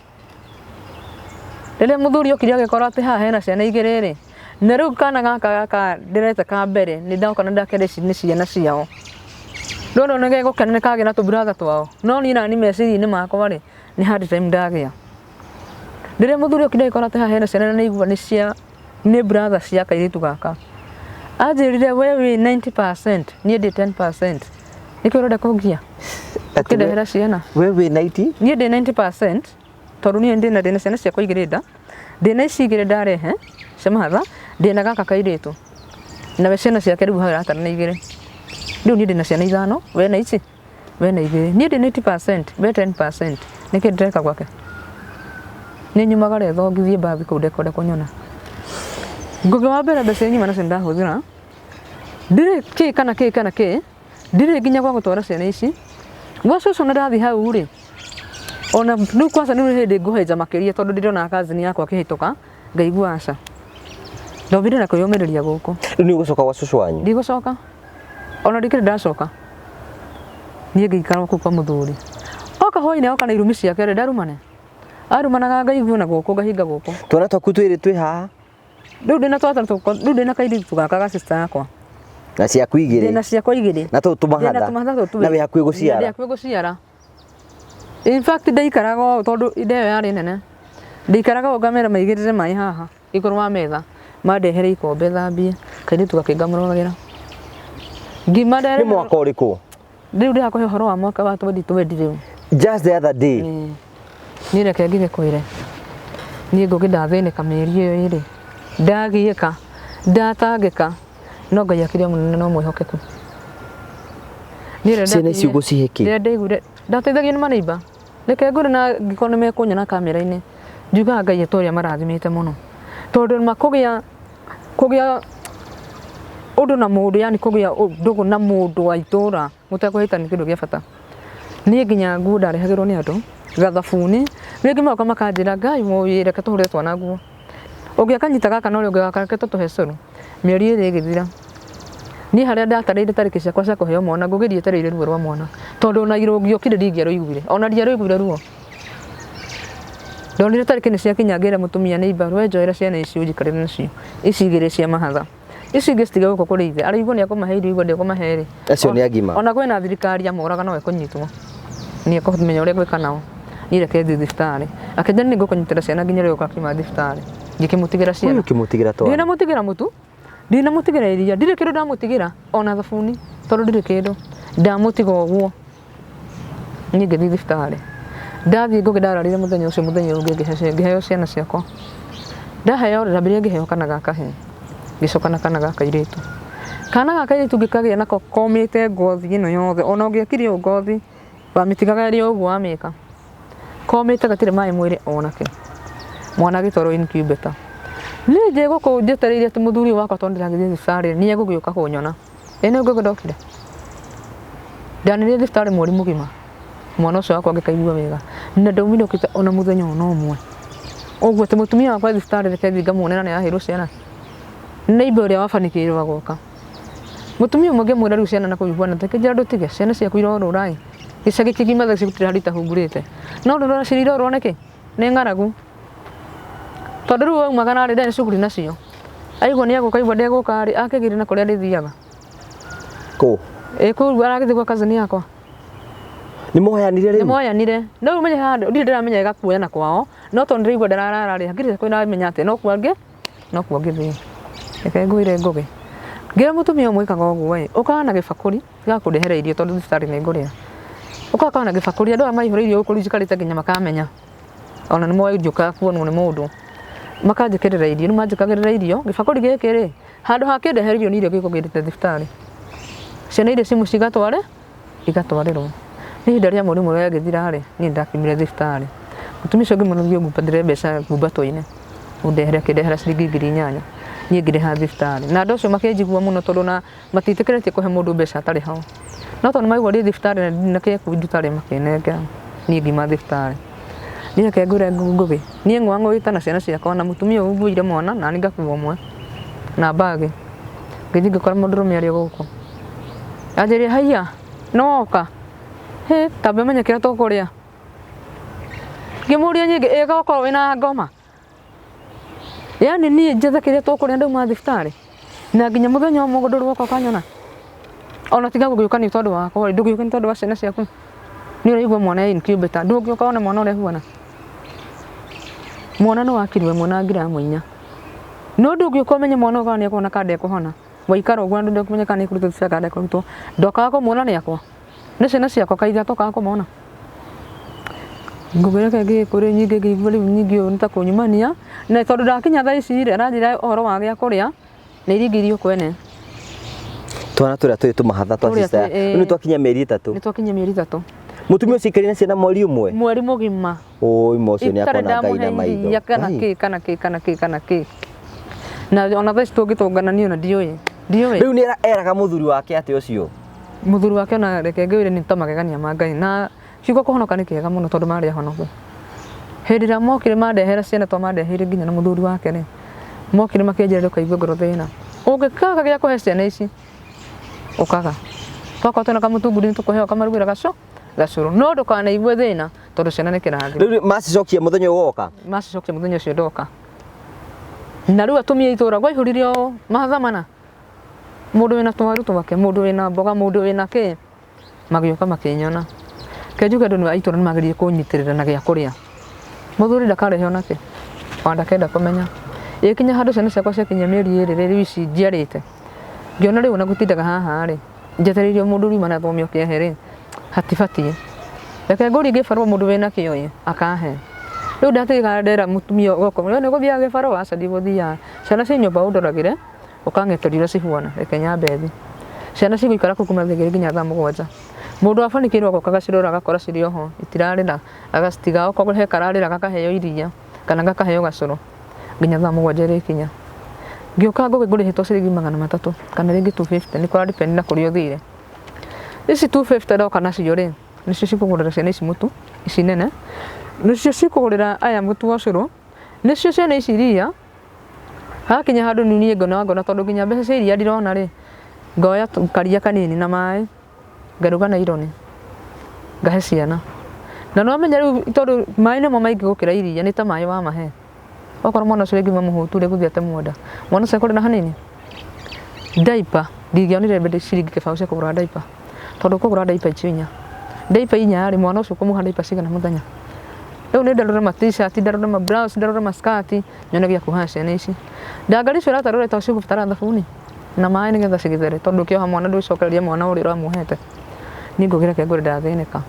Rĩrĩa mũthuri okire agĩkora atĩ haha hena ciana igĩrĩ rĩ, na rĩu kana gaka gaka ndĩreta ka mbere nĩ ndoka na ndakera ici nĩ ciana ciao. Ndona nĩ gegũkena nĩ kagĩa na tũburatha twao, no niĩ nani meciria-inĩ makwa rĩ, nĩ hard time ndagĩa. Rĩrĩa mũthuri okire agĩkora atĩ haha hena ciana na nĩaigua nĩ cia nĩ brother cia kairĩtu gaka, anjĩrire we wĩ 90% niĩ ndĩ 10%, nĩkĩ ũrenda kũngia ũkĩndehera ciana? We wĩ 90? Niĩ ndĩ 90% tondũ niĩ ndĩna ndĩna ciana ciakwa igĩrĩ nda, ndĩna ici igĩrĩ ndarehe cia mahatha, ndĩna gaka kairĩtu, nawe ciana ciake rĩu hau aratara nĩ igĩrĩ. Rĩu niĩ ndĩna ciana ithano, we na ici, we na igĩrĩ. Niĩ ndĩ 90%, we 10%, nĩkĩ ndĩreka gwake? Nĩ nyumaga retho ngĩthiĩ mbathi kũu ndekwenda kũnyona. Ngũgĩ wa mbere mbeca iria nyuma nacio nĩndahũthĩra, ndirĩ kĩ kana kĩ kana kĩ, ndirĩ nginya gwa gũtwara ciana ici. Gwa cũcũ na ndathiĩ hau rĩ, ona rĩu kwanza nĩ hĩndĩ ngũhĩnja makĩria tondũ ndĩrona cousin yakwa akĩhĩtũka, ngaigua aca. Ndombire na kwĩyũmĩrĩria gũkũ. Rĩu nĩ ũgũcoka gwa cũcũ wanyu? Ndigũcoka. Ona ndikĩrĩ ndacoka. Niĩ ngĩikara kũu kwa mũthuri. Oka hwainĩ oka na irumi ciake rĩ, ndarumane. Arumanaga ngaigua na gũkũ ngahinga gũkũ. Twana twaku twĩrĩ twĩ haha? Rĩu ndĩna twana tũkwa, rĩu ndĩna kairĩtu gaka ga sister yakwa. Na ciaku igĩrĩ. Ndĩna ciakwa igĩrĩ. Na tũtũ Ndĩna tũmahatha. tũmahatha tũtũ Na wĩ hakuhĩ Na ndĩ gũciara. hakuhĩ gũciara. In fact ndaikaraga ũũ tondũ inda ĩyo yarĩ nene. Ndaikaraga ũũ ngamera maigĩrĩre maĩ haha igũrũ wa metha, mandehere ikombe thambie, kairĩtu gakĩngamũragĩra. Ngima Nĩ mwaka ũrĩkũ? Rĩu ndĩrakũhe ũhoro wa mwaka wa 2020 rĩu. Just the other day. Niĩ reke ngĩgĩkwĩre, niĩ Ngũgĩ ndathĩnĩka mĩeri ĩyo ĩrĩ, ndagiĩka, ndatangĩka, no Ngai akĩrĩ o mũnene no mwĩhokeku. Niĩ rĩrĩa Ciana ici ndakinyire- ũgũcihe kĩ? Rĩrĩa ndaiguire, ndateithagio nĩ maneiba. Reke ngwĩre na angĩkorwo nĩ mekũnyona kamera-inĩ, njugaga Ngai atũũre amarathimĩte mũno. Tondũ ma kũgĩa kũgĩa ũndũ na mũndũ, yani kũgĩa ndũgũ na mũndũ wa itũra mũtekũhĩtania nĩ kĩndũ gĩa bata. Niĩ nginya nguo ndarehagĩrwo nĩ andũ, gathabuni, rĩngĩ magoka makanjĩra Ngai woi reke tũhũrĩre twana nguo. Ũngĩ akanyita gaka na ũrĩa ũngĩ gaka reke tũtũhe cũrũ. Mĩeri ĩrĩ ĩgĩthira, niĩ harĩa ndatarĩire tarĩki ciakwa cia kũheo mwana Ngũgĩ ndietereire ruo rwa mwana, tondũ ona rũngĩokire ndingĩarũiguire, ona ndiarũiguire ruo. Ndonire tarĩki nĩ ciakinya ngĩra mũtumia neighbour we njoera ciana ici ũnjikarĩre nacio, ici igĩrĩ cia mahatha. Ici ingĩ citige gũkũ kũrĩ ithe, araigua nĩ ekũmahe irio aigua ndekũmahe rĩ. Acio nĩ agima. Ona kwĩna thirikari amoraga no ekũnyitwo. Nĩ ekũmenya ũrĩa egwĩka nao. Niĩ reke thiĩ thibitarĩ. Akĩnjĩra nĩ ngũkũnyitĩra ciana nginya rĩrĩa ũgakiuma thibitarĩ. Ngĩkĩmũtigĩra ciana. Ũyũ ũkĩmũtigĩra twana. Ndinamũtigĩra mũtu, ndinamũtigĩra iria, ndirĩ kĩndũ ndamũtigĩra ona thabuni tondũ ndirĩ kĩndũ. Ndamũtiga ũguo. Niĩ ngĩthiĩ thibitarĩ. Ndathiĩ Ngũgĩ ndararire mũthenya ũcio mũthenya ũyũ ũngĩ ngĩheo ciana ciakwa. Ndaheo rĩ, ndambire ngĩheo kana ga kahĩĩ, ngĩcoka na kana ga kairĩtu. Kana ga kairĩtu ngĩkagĩa nako komĩte ngothi ĩno yothe, ona ũngĩekire ũũ ngothi wamĩtigaga ĩrĩ o ũguo wamĩka. Komĩte gatirĩ maĩ mwĩrĩ onakĩ. Mwana agĩtwarwo incubator. Niĩ ndĩ gũkũ njetereire atĩ mũthuri ũyũ wakwa tondũ ndĩragĩthiĩ thibitarĩ nĩ egũgĩũka kũnyona. Ĩ nĩ Ngũgĩ ndokire? Ndanĩrĩire thibitarĩ mweri mũgima, mwana ũcio wakwa ngĩkaigua wega, na ndaumire okĩte ona mũthenya ona ũmwe. Ũguo atĩ mũtumia wakwa e thibitarĩ reke thiĩ ngamuone na nĩ araheirwo ciana. Neighbour ũrĩa wabanikĩirwo agoka. Mũtumia ũmwe ngĩmwĩra rĩu ciana na kũu ihuana atĩa, akĩnjĩra ndũtige, ciana ciaku irorũra ĩ, gĩcagi kĩgima thaa ici gũtirĩ handũ itahungurĩte. No rĩu ũreciria irorũra nĩkĩ? Nĩ ng'aragu. Tondũ rĩu aumagara rĩ, ndarĩ cuguri nacio. Aigua nĩ egũka, aigua ndegũka rĩ, akĩgĩre na kũrĩa arĩthiaga. Kũ? Ĩ kũu aragĩthiĩ gwa cousin yakwa. Nĩ moyanire Nĩ rĩu? moyanire. No rĩu menye haha ndirĩ ndĩramenya ĩgakuoyana kwao, no tondũ ndĩraigua ndararara rĩ, hakiri ciakwa iramenya atĩ no kuo angĩ, no kuo angĩthiĩ. Reke ngwĩre Ngũgĩ, ngĩra mũtumia ũyũ mwĩkaga ũguo ĩ, ũkaga na gĩbakũri gĩa kũndehera irio tondũ thibitarĩ nĩ ngũrĩa. Ũkaga na gĩbakũri, andũ aya maihũra irio gũkũ rĩu njikarĩte nginya makamenya. Ona nĩ moĩ ndiũkaga kuonwo nĩ mũndũ. Makanjĩkĩrĩra irio, rĩu manjĩkagĩrĩra irio, gĩbakũri gĩkĩ rĩ, handũ ha kĩndehere irio nĩ irio gĩkũgĩrĩte thibitarĩ. Ciana iria ciĩ mũciĩ igatware, igatwarĩrwo. Nĩ ihinda rĩa mweri ũmwe rĩagĩthira rĩ, niĩ nĩ ndakiumire thibitarĩ. Mũtumia ũcio ngĩmwĩra thiĩ ũngumbatĩre mbeca ngumbatũ-inĩ, ũndehere, akĩndehera ciringi 8000, niĩ ngĩrĩha thibitarĩ. Na andũ acio makĩnjigua mũno tondũ ona matiĩtĩkĩrĩtie kũhe mũndũ mbeca atarĩ ho. No tondũ nĩmaigua ndĩ thibitarĩ na ndirĩ na kĩa kũnduta rĩ, makĩnengera niĩ ngiuma thibitarĩ. Niĩ reke ngwĩre Ngũgĩ, niĩ ng'ũang'ũĩte na ciana ciakwa na mũtumia ũyũ ũnguĩire mwana nani ngakua ũmwe na mbagi. Ngĩthiĩ ngĩkora mũndũrũme arĩ o gũkũ. Anjĩrire haiya, nĩwoka? Hĩ, tamba ũmenye kĩrĩa tũkũrĩa. Ngĩmũria nyingĩ, ĩ okorwo wĩna ngoma? Yaani niĩ njethe kĩrĩa tũkũrĩa ndauma thibitarĩ na nginya mũthenya ũmwe ndũrĩ woka ũkanyona ona tiga gũgĩũka nĩ tondũ wakwa rĩ ndũgĩũka nĩ tondũ wa ciana ciaku nĩ ũraigua mwana e incubator ndũngĩũka wone mwana ũrĩa ahuana mwana nĩ wa kiro ĩmwe na ngiramu inya no ndũngĩũka ũmenye mwana ũyũ kana nĩ ekũhona kana ndekũhona waikara ũguo na ndũkũmenya kana nĩ ekũrutwo thibitarĩ kana ndekũrutwo ndokaga kũmuona nĩ akwa Nĩ ciana ciakwa kaĩ itatokaga kũmona? Ngũgĩ reke ngĩgĩkũrĩ nyingĩ ngĩigua rĩu nyingĩ ũyũ nĩ ta kũnyumania na tondũ ndakinya thaa ici rĩ aranjĩra ũhoro wa gĩa kũrĩa na iria ingĩ irio kwene. Twana tũrĩa tũrĩ tũmahatha twa Tũrĩa sister twĩ- rĩu nĩ twakinya mĩeri ĩtatũ. Nĩ twakinya mĩeri ĩtatũ. Mũtumia ũcio aikarire na ciana mweri ũmwe? Mweri mũgima. Ũi ma ũcio nĩ Itarĩ akona Ngai na ndamũhe maitho. iria kana Ngai. kĩ kana kĩ kana kĩ kana kĩ. Na ona thaa ici tũngĩtũngana niĩ ona ndiũĩ. Ndiũĩ. Rĩu nĩ eraga mũthuri wake atĩ ũcio? Mũthuri wake ona reke ngwĩre nĩ ta magegania ma Ngai na kiugo kũhonoka nĩ kĩega mũno tondũ marĩ ahonoku. Hĩndĩ ĩrĩa mokire mandehera ciana twamandeheire nginya na mũthuri wake rĩ, mokire makĩnjĩra ndũkaigue ngoro thĩna. Ũngĩkaga gĩa kũhe ciana ici, ũkaga. Twakorwo twĩna kamũtunguri nĩ tũkũhe ũkamarugĩra gacũrũ. No ndũkanaigue thĩna tondũ ciana nĩ kĩrathimo. Rĩu macicokia mũthenya ũyũ woka? Macicokia mũthenya ũcio ndoka. Na rĩu atumia a itũra gwaihũrire ũũ mahatha mana. Mũndũ wĩna twaru twake, mũndũ wĩna mboga, mũndũ wĩna kĩ, magĩũka makĩnyona. Reke njuge andũ a itũra nĩ mageririe kũnyitĩrĩra na gĩa kũrĩa. Mũthuri ndakarehe onakĩ, ona ndakenda kũmenya. Ĩgĩkinya handũ ciana ciakwa ciakinyia mĩeri ĩrĩ rĩ, rĩu ici njiarĩte, ngĩona rĩu ona gũtindaga haha rĩ, njetereire o mũndũ ũriuma na thome oke ahe rĩ, hatibatiĩ. Reke ngũrie gĩbarũa mũndũ wĩna kĩo ĩ, akahe. Rĩu ndatigĩka ndera mũtumia ũyũ, we nĩ ũgũthiaga gĩbarũa? Aca ndigũthiaga. Ciana ciĩ nyũmba ũndoragĩre. Ũkang'eteria ũrĩa cihuana, reke nyambe thiĩ. Ciana cigũikara kũu kuma thaa igĩrĩ nginya thaa mũgwanja. Mũndũ wa banikĩirwo agoka agacirora agakora cirĩ oho, itirarĩra, agacitiga okorwo he kararĩra gakaheo iria kana gakaheo gacũrũ nginya thaa mũgwanja ĩrĩkinya. Ngĩũka ngũgĩ ngũrĩhĩtwo ciringi 300 kana rĩngĩ 250 nĩ kũra depend na kũrĩa ũthire. Ici 250 ndoka nacio rĩ, nĩcio cikũgũrĩra ciana ici mũtu, ici nene, nĩcio cikũgũrĩra aya mũtu wa ũcũrũ, nĩcio ciana ici iria. Hakinya handũ rĩu niĩ ngona ngona tondũ nginya mbeca cia iria ndirona rĩ, ngoya karia kanini na maĩ, ngaruga na ironi, ngahe ciana. Na nĩ wamenya rĩu tondũ maĩ nĩmo maingĩ gũkĩra iria nĩ ta maĩ wamahe. Okorwo mwana ũcio rĩngĩ auma mũhũtu rĩ, egũthiĩ atemwo nda. Mwana ũcio ekũrĩra hanini? Diaper, ndingĩonire ciringi kĩbaũ cia kũgũra diaper, tondũ ũkũgũra diaper icio inya. Diaper inya rĩ, mwana ũcio ũkũmũhe diaper cigana mũthenya? Rĩu nĩ ndarũre ma t-shirt, ndarũre ma blouse, ndarũre ma skirt, nyone gĩa kuoha ciana ici. Ndangari icio ũratarũra to cigũbatara thabuni na maĩ nĩgetha cigĩthere tondũ ũkĩoha mwana ndũgĩcokereria mwana ũrĩa ũramuohete. Niĩ ngũgĩra reke ngwĩre ndathĩnĩka.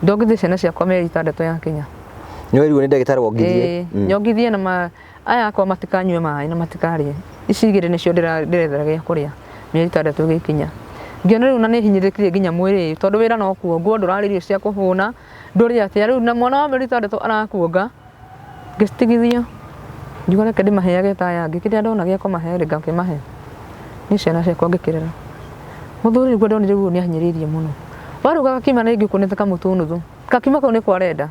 Ndongithie ciana ciakwa mĩeri ĩtandatũ yakinya. Nĩ werirwo nĩ ndagĩtarĩ wongithie? Ĩĩ, nyongithie na ma aya akwa matikanyue maĩ na matikarĩe. Ici igĩrĩ nĩcio ndĩrethera gĩa kũrĩa mĩeri ĩtandatũ ĩgĩkinya. Ngĩona rĩu ona nĩ hinyĩrĩrĩkire nginya mwĩrĩ tondũ wĩra no kuongwo ndũrarĩa irio cia kũhũna, ndũrĩ atĩa rĩu na mwana wa mĩeri ĩtandatũ arakuonga. Ngĩcitigithia, ngiuga reke ndĩmaheage ta aya angĩ, kĩrĩa ndona gĩa kũmahe rĩ, ngakĩmahe. Niĩ ciana ciakwa ngĩkĩrera. Mũthuri nĩguo ndonire rĩu nĩ ahinyĩrĩirie mũno. Waruga gakima rĩngĩ ũkũnĩte kamũtu nuthu, gakima kau nĩko arenda,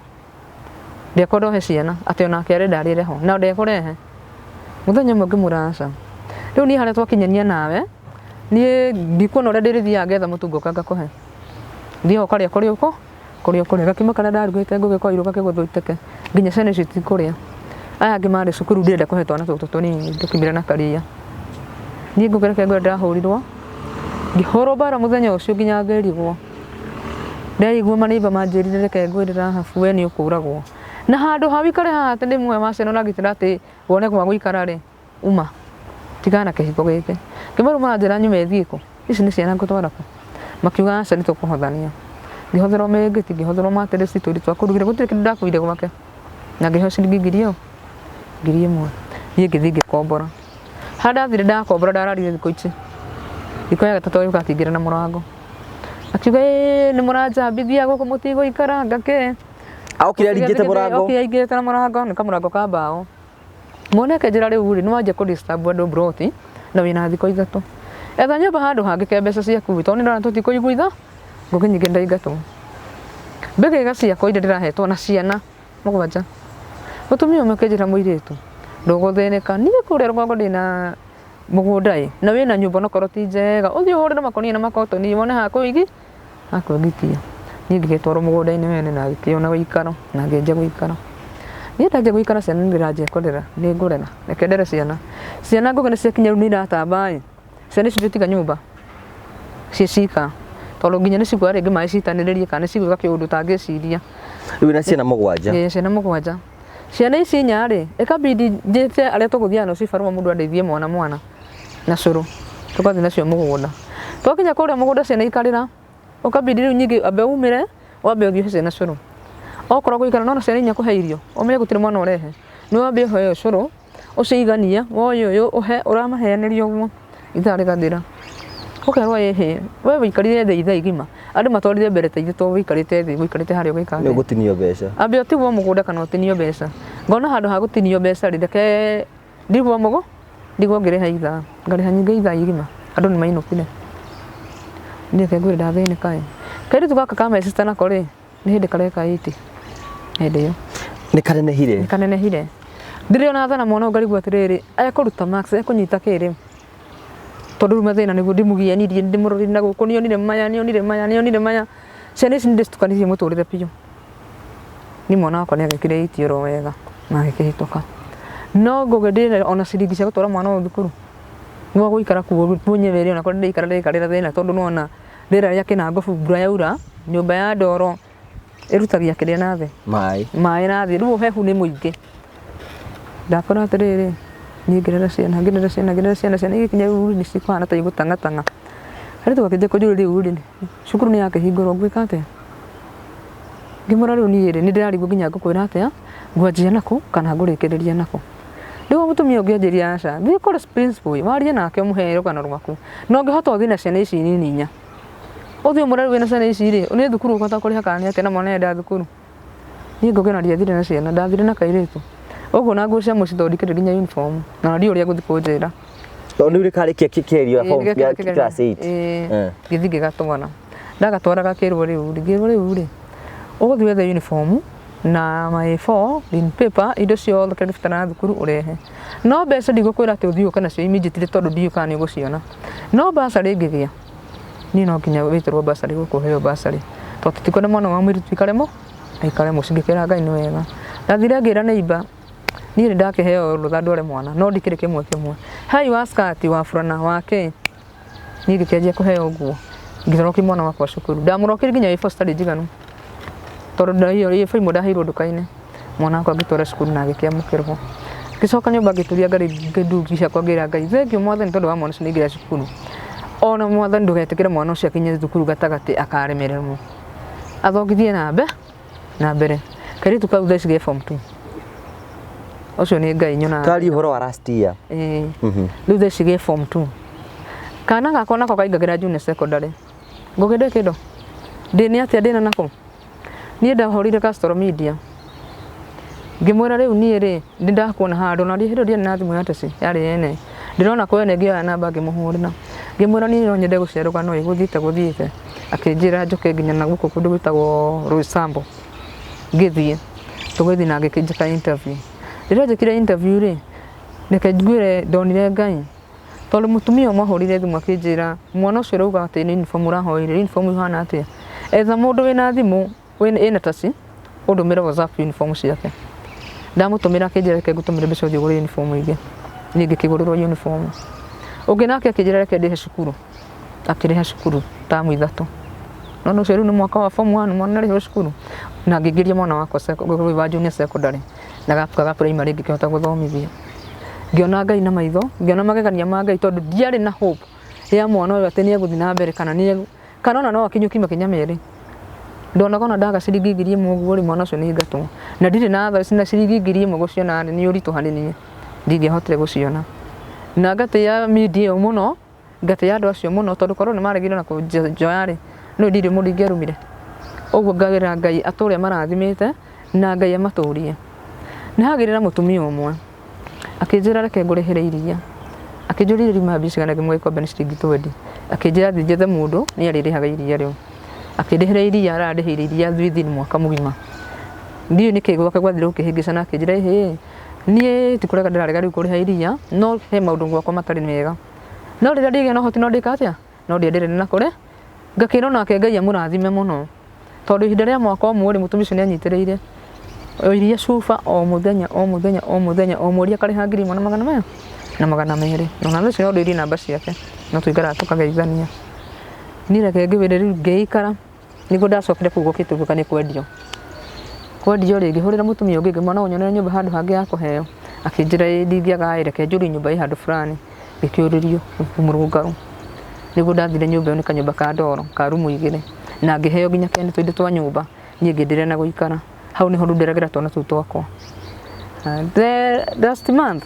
ndekwenda ũhe ciana, atĩ onake arenda arĩre ho, na ndekũrehe. Mũthenya ũmwe ngĩmwĩra aca, rĩu niĩ harĩa twakinyania nawe, niĩ ndikuona ũrĩa ndĩrĩthiaga ngetha mũtu ngoka ngakũhe. Thiaga ũkarĩa kũrĩa ũkũ. Kũrĩa ũkũrĩa gakima karĩa ndarugĩte ngũgĩ koirwo gakĩgũthwo iteke nginya ciana icio itikũrĩa. Aya angĩ marĩ cukuru ndirenda kũhe twana tũtũ tũnini tũkimire na karia. Niĩ ngũkĩra kĩrĩa ndahũrirwo, ngĩhũrwo mbara mũthenya ũcio nginya ngĩrigwo. Ndeigua maneiba manjĩrire reke ngwĩre Rahabu we nĩ ũkũragwo. Na handũ ha wĩikare haha atĩ nĩ muoyo wa ciana ũragitĩra atĩ wone gwa gũikara rĩ, uma tigana na kĩhiko gĩkĩ. Ngĩmera maranjĩra nyume thiĩ kũ? Ici nĩ ciana ngũtwara kũ? Makiuga aca nĩ tũkũhothania. Ngĩhotherwo mĩrĩngĩti, ngĩhotherwo mattress, tũindo twa kũrugĩra, gũtirĩ kĩndũ ndakuire gwake. Na ngĩheo ciringi ngiri ĩyo, 1000. Niĩ ngĩthiĩ ngĩkombora. Harĩa ndathire ndakombora ndararire thikũ ici. Thikũ ya gatatũ agĩũka akĩingĩra na mũrango. Akiuga ĩĩ nĩ mũranjambithia gũkũ mũtigũikara ngakĩ. Okire aringĩte mũrango. Okire aingĩrĩte na mũrango, nĩ kamũrango ka mbaũ. Mwana akĩnjĩra rĩu rĩ, nĩ wanjia kũ disturb andũ mburoti na wĩna thikũ ithatũ. Etha nyũmba handũ hangĩ ke mbeca ciaku tondũ nĩ ndĩrona tũtikũiguitha, ngũkĩ nyingĩ ndaingatwo. Mbĩgĩga ciakwa iria ndĩrahetwo na ciana mũgwanja. Mũtumia ũmwe akĩnjĩra mũirĩtu, ndũgũthĩnĩka, niĩ kũrĩa rũgongo ndĩna mũgũnda ĩ, na wĩna nyũmba onokorwo ti njega, ũthiĩ ũhũrĩre makũnia na makotoni wone ha kũigi ha kwĩgitia. Niĩ ngĩgĩtwarwo mũgũnda-inĩ wene na ngĩkĩona ũikaro na ngĩanjia gũikara. Niĩ ndanjia gũikara ciana nĩ ndĩranjia kũrera, nĩ ngũrera, reke ndere ciana. Ciana ngũkũ nĩ ciakinya rĩu nĩ iratamba ĩ, ciana ici ingĩtiga nyũmba ciĩ cika, tondũ nginya nĩ cikuoya rĩngĩ maĩ citanĩrĩrie kana nĩ cigwĩka kĩũndũ ũtangĩciria. Rĩu wĩna ciana mũgwanja. Ĩĩ ciana mũgwanja. Ciana ici inya rĩ, ĩkabidi njĩte arĩa tũgũthiaga nao cibarũa mũndũ andeithie mwana mwana na cũrũ, tũgathiĩ nacio mũgũnda. Twakinya kũrĩa mũgũnda ciana ikarĩra, ũkabidi rĩu ningĩ ambe umĩre, wambe ũthiĩ ũhe ciana cũrũ. Okorwo gũikara nĩwona ciana inya kũhe irio, ũmenye gũtirĩ mwana ũrehe, nĩ wambe ũhe ũyũ cũrũ, ũciganie, woe ũyũ ũhe, ũramaheanĩria ũguo, ithaa rĩgathira. Ũkerwo ĩhĩ, we wĩikarire thĩ ithaa igima, andũ matwarire mbere ta ithuĩ to wĩikarĩte thĩ, wĩikarĩte harĩa ũgĩka Nĩ atĩa? ũgũtinio mbeca. Ambe ũtigwo mũgũnda kana ũtinio mbeca. Ngona handũ ha gũtinio mbeca rĩ, reke ndigwo mũgũ, ndigwo ngĩrĩha ithaa, ngarĩha nyingĩ ithaa igima, andũ nĩ mainũkire. Niĩ reke ngwĩre ndathĩnĩka ĩ. Kairĩtu gaka ka my sister nako rĩ, nĩ hĩndĩ kareka ĩti hĩndĩ ĩyo. Nĩ kanenehire. Nĩ kanenehire. Ndirĩ ona thana mwana ũyũ ngarigwo atĩrĩrĩ, ekũruta marks, ekũnyita kĩ rĩu? Tondũ rĩu mathĩna nĩguo ndĩmũgianirie, ndĩmũrorire na gũkũ, nĩonire maya, nĩonire maya, nĩonire maya. Ciana ici nĩndĩcitukanirie mũtũrĩre biũ. Niĩ mwana wakwa nĩ agĩkire ĩti oro wega na agĩkĩhĩtũka. No ngũgĩ ndĩna ona ciringi cia gũtwara mwana ũyũ thukuru. Gwa gũikara kuo mwenyewe rĩ, onakorwo nĩndĩraikara ndĩraikarĩra thĩna tondũ nĩwona rĩera rĩa kĩnangobu mbura yaura, nyũmba ya ndoro ĩrutagia kĩrĩa na thĩ. Maĩ. Maĩ na thĩ, rĩu ũhehu nĩ mũingĩ. Ndakora atĩrĩrĩ, niĩ ngĩrera ciana, ngĩrera ciana, ngĩrera ciana, ciana igĩkinya rĩu nĩ cikũhana ta igũtang'atang'a. Kairĩtu gakĩanjia kũnjũria rĩu rĩ, cukuru nĩ yakĩhingũrwo ngwĩka atĩa? Ngĩmwĩra rĩu niĩ rĩ, nĩ ndĩrarigwo nginya ngũkwĩra atĩa, ngwanjia nakũ kana ngũrĩkĩrĩria nakũ. Rĩu mũtumia ũngĩ anjĩrire aca, thiĩ kũrĩ principal warie nake ũmũhe rũgano rwaku. Na ũngĩhota ũthiĩ na ciana ici nini inya. Ũthiĩ ũmwĩre rĩu wĩna ciana ici rĩ, nĩ thukuru ũkũhota kũrĩha kana nĩ atĩa na mwana nĩ arenda thukuru. Niĩ ngũkĩ ona ndiathire na ciana, ndathire na kairĩtu. Ũguo na nguo cia mũciĩ tondũ ndikĩrĩ nginya uniform. Na ona ndiũĩ ũrĩa ngũthiĩ kũnjĩra. Tondũ nĩ ũrĩkarĩkia kĩgerio Ĩĩ, form nĩgekĩra ya kĩgerio. class 8. Ĩĩ, Eh. ngĩthiĩ ngĩgatwara. Ndagatwara gakĩrwo rĩu rĩ, ngĩrwo rĩu rĩ, ũgũthiĩ wethe uniform na ma A4, green paper, indo ciothe kĩrĩa ũrabatara thukuru ũrehe. No mbeca ndigũkwĩra atĩ ũthiĩ ũke nacio immediately tondũ ndiũĩ kana nĩ ũgũciona. No bursary ĩngĩgĩa, niĩ no nginya wĩtĩrwo bursary gũkũ ũheo bursary. Tondũ tũtikwenda mwana wa mũirĩtu aikare aikare mũciĩ. Ngĩkĩra Ngai nĩ wega. Ndathire ngĩra neighbour, niĩ nĩ ndakĩheo rũtha ndware mwana, no ndikĩrĩ kĩmwe kĩmwe. Hei wa skirt, wa burana, wa kĩ, niĩ ngĩkĩanjia kũheo nguo. Ngĩtorokia mwana wakwa cukuru. Ndamũrokirie nginya A4 citarĩ njiganu. Tondũ A4 imwe ndaheirwo nduka-inĩ. Mwana wakwa ngĩtwara cukuru na agĩkĩamũkĩrwo. Ngĩcoka nyũmba ngĩturia ngĩndungi ciakwa ngĩra Ngai thengiũ Mwathani tondũ wa mwana ũcio nĩ aingĩra cukuru. Ona Mwathani ndũgetĩkĩre mwana ũcio akinye thukuru gatagatĩ akaremererwo. Athongithie na na mbere. Kairĩtu kau thaa ici ge form 2. Ũcio nĩ Ngai nyonaga. Twarie ũhoro wa last year. Ĩĩ. Rĩu thaa ici ge form 2. Kana gakwa nako kaingagĩra junior secondary. Ngũgĩ ndĩ kĩndũ? Ndĩ nĩ atĩa ndĩna nako? Niĩ ndahũrire Castle Media. Ngĩmwĩra rĩu niĩ rĩ, nĩ ndakuona handũ na hĩndĩ ĩyo ndiarĩ na thimũ ya teci, yarĩ ene. Ndĩrona kwene ngĩoya namba ngĩmũhũrĩra. Ngĩmwĩra niĩ no nyende gũcera rũgano ĩ, gũthiĩte gũthiĩte. Akĩnjĩra njũke nginya na gũkũ kũndũ gwĩtagwo Roysambu. Ngĩthiĩ, tũgĩthiĩ na agĩkĩnjĩka interview. Rĩrĩa anjĩkire interview rĩ, reke ngwĩre ndonire Ngai. Tondũ mũtumia ũmwe ahũrire thimũ akĩnjĩra mwana ũcio ũrauga atĩ nĩ uniform ũrahoire, uniform ihana atĩa? Etha mũndũ wĩna thimũ ĩna taci, ũndũmĩre WhatsApp uniform ciake. Ndamũtũmĩra akĩnjĩra reke ngũtũmĩre mbeca ũthiĩ ũgũre uniform ingĩ. Niĩ ngĩkĩgũrĩrwo uniform. Ũngĩ nake akĩnjĩra reke ndĩhe cukuru. Akĩrĩha cukuru tamu 3. No ũcio rĩu nĩ mwaka wa form 1 mwana arĩhwo cukuru. Na ngĩingĩria mwana wakwa wa junior secondary na gaka ga primary ngĩkĩhota gũthomithia. Ngĩona Ngai na maitho, ngĩona magegania ma Ngai tondũ ndiarĩ na hope ya mwana ũyũ atĩ nĩ egũthiĩ na mbere kana nĩ kana ona no akinyũkie makinya merĩ. Ndonaga ona ndaga ciringi 1000 ũguo rĩ, mwana ũcio nĩ aingatwo. Na ndirĩ na tha na ciringi 1000 gũciona rĩ, nĩ ũritũ harĩ niĩ. Ndingĩahotire gũciona. Na ngatĩa media ĩyo mũno, ngatĩa andũ acio mũno tondũ korwo nĩ maregire na kũnjoya rĩ, no ndirĩ mũndũ ingĩarumire. Ũguo ngagĩra Ngai atũre amarathimĩte na Ngai amatũrie. Nĩ hagĩrĩra mũtumia ũmwe akĩnjĩra reke ngũrĩhĩre iria. Akĩnjũria iria riuma mbia cigana, ngĩmwĩra gĩkombe nĩ ciringi 20. Akĩnjĩra thiĩ njethe mũndũ nĩ arĩrĩhaga iria rĩu. Akĩndĩhĩra iria, arandĩhĩire iria within mwaka mũgima. Ndiũĩ nĩkĩ gwake gwathire gũkĩhĩngĩcana, akĩnjĩra ĩhĩ, niĩ ti kũrega ndĩrarega rĩu kũrĩha iria, no he maũndũ gwakwa matarĩ mega. No rĩrĩa ndĩgĩa na ũhoti no ndĩka atĩa? No ndĩendelee na kũrĩa. Ngakĩra onake Ngai amũrathime mũno. Tondũ ihinda rĩa mwaka ũmwe rĩ, mũtumia ũcio nĩ anyitĩrĩire iria cuba o mũthenya o mũthenya o mũthenya o mweri akarĩha 1000 na magana maya na magana merĩ. Na thaa ici no ndĩirie namba ciake no tũikaraga tũkageithania. Niĩ reke ngĩwĩre rĩu ngĩikara nĩguo ndacokire kũu gũgĩtuĩka nĩ kwendio. Kwendio rĩ, ngĩhũrĩra mũtumia ũngĩ ngĩmwĩra no ũnyonere nyũmba handũ hangĩ ya kũheo. Akĩnjĩra ĩĩ ndingĩaga ĩ reke njũrie nyũmba ĩ handũ fulani. Ngĩkĩũrĩrio mũrũngarũ. Nĩguo ndathire nyũmba ĩyo nĩ kanyũmba ka ndoro ka rumu 2 na ngĩheo nginya kene tũindo twa nyũmba niĩ ngĩenderea na gũikara. Hau nĩho rĩu nderagĩra twana tũu twakwa. The last month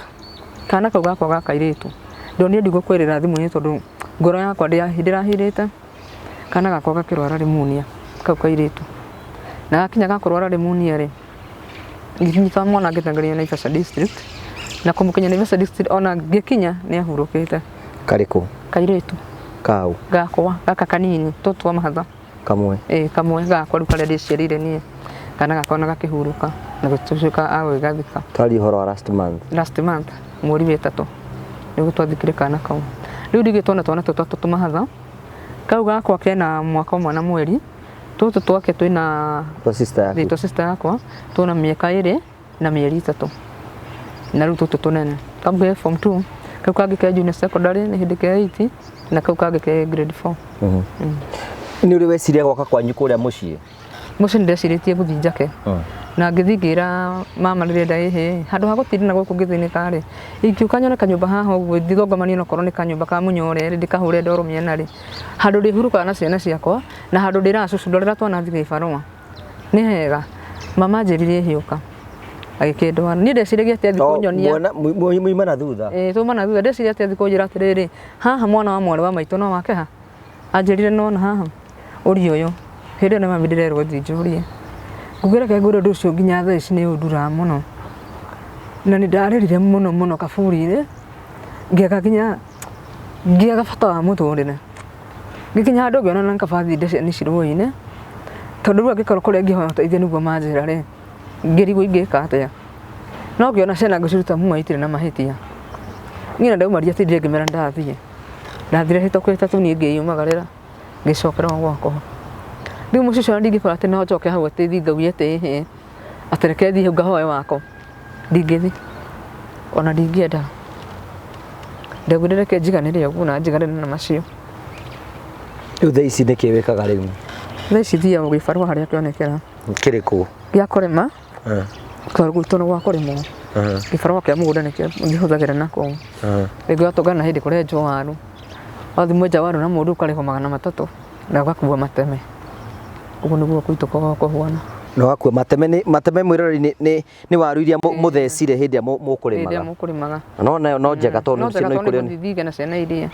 kana kau gakwa ga kairĩtu ndonire ndigũkwĩrĩra thimũ-inĩ tondũ ngoro yakwa ndĩrahirĩte. Kana gakwa gakĩrwara pneumonia kau kairĩtu. Na gakinya ga kũrwara pneumonia rĩ, ngĩnyita mwana ngĩteng'eria Naivasha district na kũmũkinya Naivasha district ona ngĩkinya nĩ ahurũkĩte. Karĩkũ? Kairĩtu. Kau? Gakwa, gaka kanini, tũtũ twa mahatha. Kamwe? Ĩĩ kamwe gakwa rĩu karĩa ndĩciarĩire niĩ. Kana gakwa na gakĩhurũka na gũtuĩka a gũgĩgathika. Twaria ũhoro wa last month. Last month, mweri wa 3 nĩguo twathikire kana kau. Rĩu ndigĩtwo na twana tũtũ tũmahatha. Kau gakwa kena mwaka ũmwe na mweri. Tũtũ twake twĩna Twa sister yaku. Twa sister yakwa twĩna mĩaka 2 na mĩeri 3. Na rĩu tũtũ tũnene. Kamwe ke form 2, kau kangĩ ke junior secondary nĩ hĩndĩ ke 8 na kau kangĩ ke grade 4. Nĩ ũrĩ weciria gwaka kwanyu kũrĩa mũciĩ? Mũciĩ nĩ ndecirĩtie gũthiĩ njake. Na ngĩthiĩ ngĩra mama ndĩrenda ĩhĩ, handũ ha gũtinda na gũkũ ngĩthĩnĩka rĩ, ingĩũka nyone kanyũmba haha ũguo ndithongamanie onokorwo nĩ kanyũmba ka mũnyore rĩ, ndĩkahũre ndoro mĩena rĩ, handũ ndĩhurũkaga na ciana ciakwa na handũ ndĩraga cũcũ ndorera twana thiĩ gĩbarũa. Nĩ hega. Mama anjĩrire ĩhĩ ũka. Agĩkĩndwara. Niĩ ndeciragia atĩ athiĩ kũnyonia. Mwana muima na thutha. Ĩĩ tuma na thutha. Ndeciria atĩ athiĩ kũnjĩra atĩrĩrĩ, haha mwana wa mwarĩ wa maitũ no wake ha? Anjĩrire nona haha ũria ũyũ. Hĩndĩ ĩyo nĩ mami ndĩrerwo thiĩ njũrie. Ngũkĩra reke ngwĩre ũndũ ũcio nginya thaa ici nĩ ũnduraga mũno. Na nĩ ndarĩrire mũno mũno kaburi-inĩ, ngĩaga nginya ngĩaga bata wa mũtũrĩre. Ngĩkinya handũ ngĩona nĩ kaba thiĩ ndece ici rũĩ-inĩ, tondũ rĩu angĩkorwo kũrĩa ingĩhoya ũteithio nĩguo manjĩra rĩ, ngĩrigwo ingĩka atĩa. No ngĩona ciana ngĩciruta muoyo itirĩ na mahĩtia. Niĩ ona ndauma ndiatindire ngĩmera nĩ ndathiĩ. Ndathire mĩhĩtũko 3 niĩ ngĩyumagarĩra ngĩcokera o gwakwa. Rĩu mũciĩ ũcio ona ndingĩkora atĩ no njoke hau atĩ thiĩ ngauge atĩ ĩhĩ, atĩ reke thiĩ hau ngahoe wakwa, ndingĩthiĩ ona ndingĩenda. Ndaugire reke njiganĩre ũguo na njiganĩre na macio. Rĩu thaa ici nĩkĩ wĩkaga rĩu? Thaa ici thiaga gĩbarũa harĩa kĩonekera. Kĩrĩkũ? Gĩa kũrĩma. Tondũ gwitũ nĩ gwa kũrĩmwo. Gĩbarũa kĩa mũgũnda nĩkĩo ngĩhũthagĩra na kũu. Rĩngĩ watũngana na hĩndĩ kũrenjwo waru, wathiĩ mwenja waru na mũndũ ũkarĩhwo 300 na ũgakua mateme. Ũguo nĩguo gwitũ kũhuana. Na ũgakua mateme nĩ mateme mwĩroreri nĩ waru iria mũthecire hĩndĩ ĩrĩa mũkũrĩmaga. Hĩndĩ ĩrĩa mũkũrĩmaga. No nayo no njega tondũ No njega no tondũ ikũrĩo nĩ gũthiĩ na ciana iria.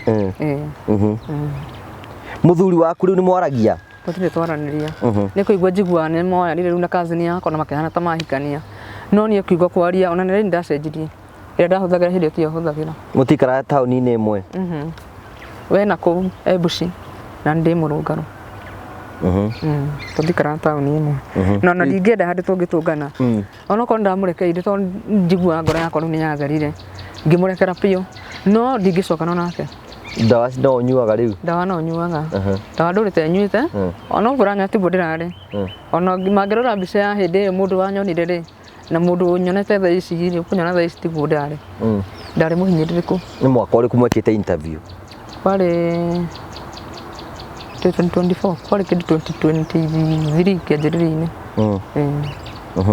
Mũthuri waku rĩu nĩ mwaragia? Tũtirĩ twaranĩria. Nĩ kũigua njiguaga nĩ moyanire rĩu na cousin yakwa na makĩhana ta mahikania. No niĩ kiugo kwaria ona nĩ ndacenjirie. Ĩrĩa ndahũthagĩra hĩndĩ ĩyo tiyo hũthagĩra. Mũtikaraga taũni-inĩ ĩmwe? We na kũu e Mbuci na ndĩ mũrũngarũ. Tũtikaraga taũni ĩmwe. Na ona ndingĩenda handũ tũngĩtũngana. Ona okorwo ndamũrekeire tondũ njiguaga ngoro yakwa rĩu nĩ yatherire. Ngĩmũrekera biũ. No ndingĩcokana nake. Ndawa no ũnyuaga rĩu? Ndawa no nyuaga. Ndawa ndũrĩte nyuĩte. Ona ũguo ũranyua tiguo ndĩrarĩ. Ona mangĩrora mbica ya hĩndĩ ĩyo mũndũ wanyonire rĩ, Na mũndũ nyonete thaa ici rĩ, ũkũnyona thaa ici tiguo ndarĩ. Ndarĩ mũhinyĩrĩrĩku. Nĩ mwaka ũrĩkũ mwekĩte interview? Kwarĩ 2024, kwarĩ kĩndũ 2023 kĩanjĩrĩria-inĩ.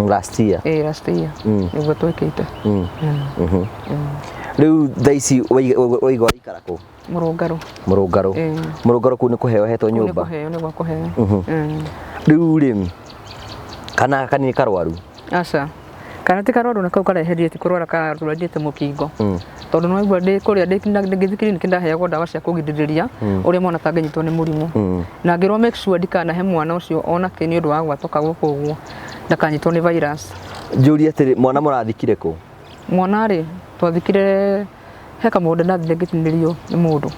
Last year. Ĩĩ, last year. Nĩguo twekĩte. Rĩu thaa ici waigua waikara kũ? Mũrũngarũ. Mũrũngarũ. Ĩĩ. Mũrũngarũ kũu nĩ kũheo hetwo Kũu nĩ nyũmba? kũheo, nĩ gwa kũheo. Rĩu rĩ, kana gaka nĩ karwaru? Aca. Kana ti karwaru na kau kareherie ti kũrwara karwarĩte mũkingo. Tondũ nĩ waigua ndĩ kũrĩa ngĩthiĩ kiriniki ndaheagwo ndawa cia kũgirĩrĩria ũrĩa mwana atangĩnyitwo nĩ mũrimũ. Na ngĩrwo make sure ndikanahe mwana ũcio ona kĩ nĩ ũndũ wa gwatũka gũkũ ũguo ndakanyitwo nĩ virus. Njũrie atĩrĩ, mwana mũrathikire kũ? Mwana rĩ, twathikire he kamũgũnda ndathire ngĩtinĩrio nĩ mũndũ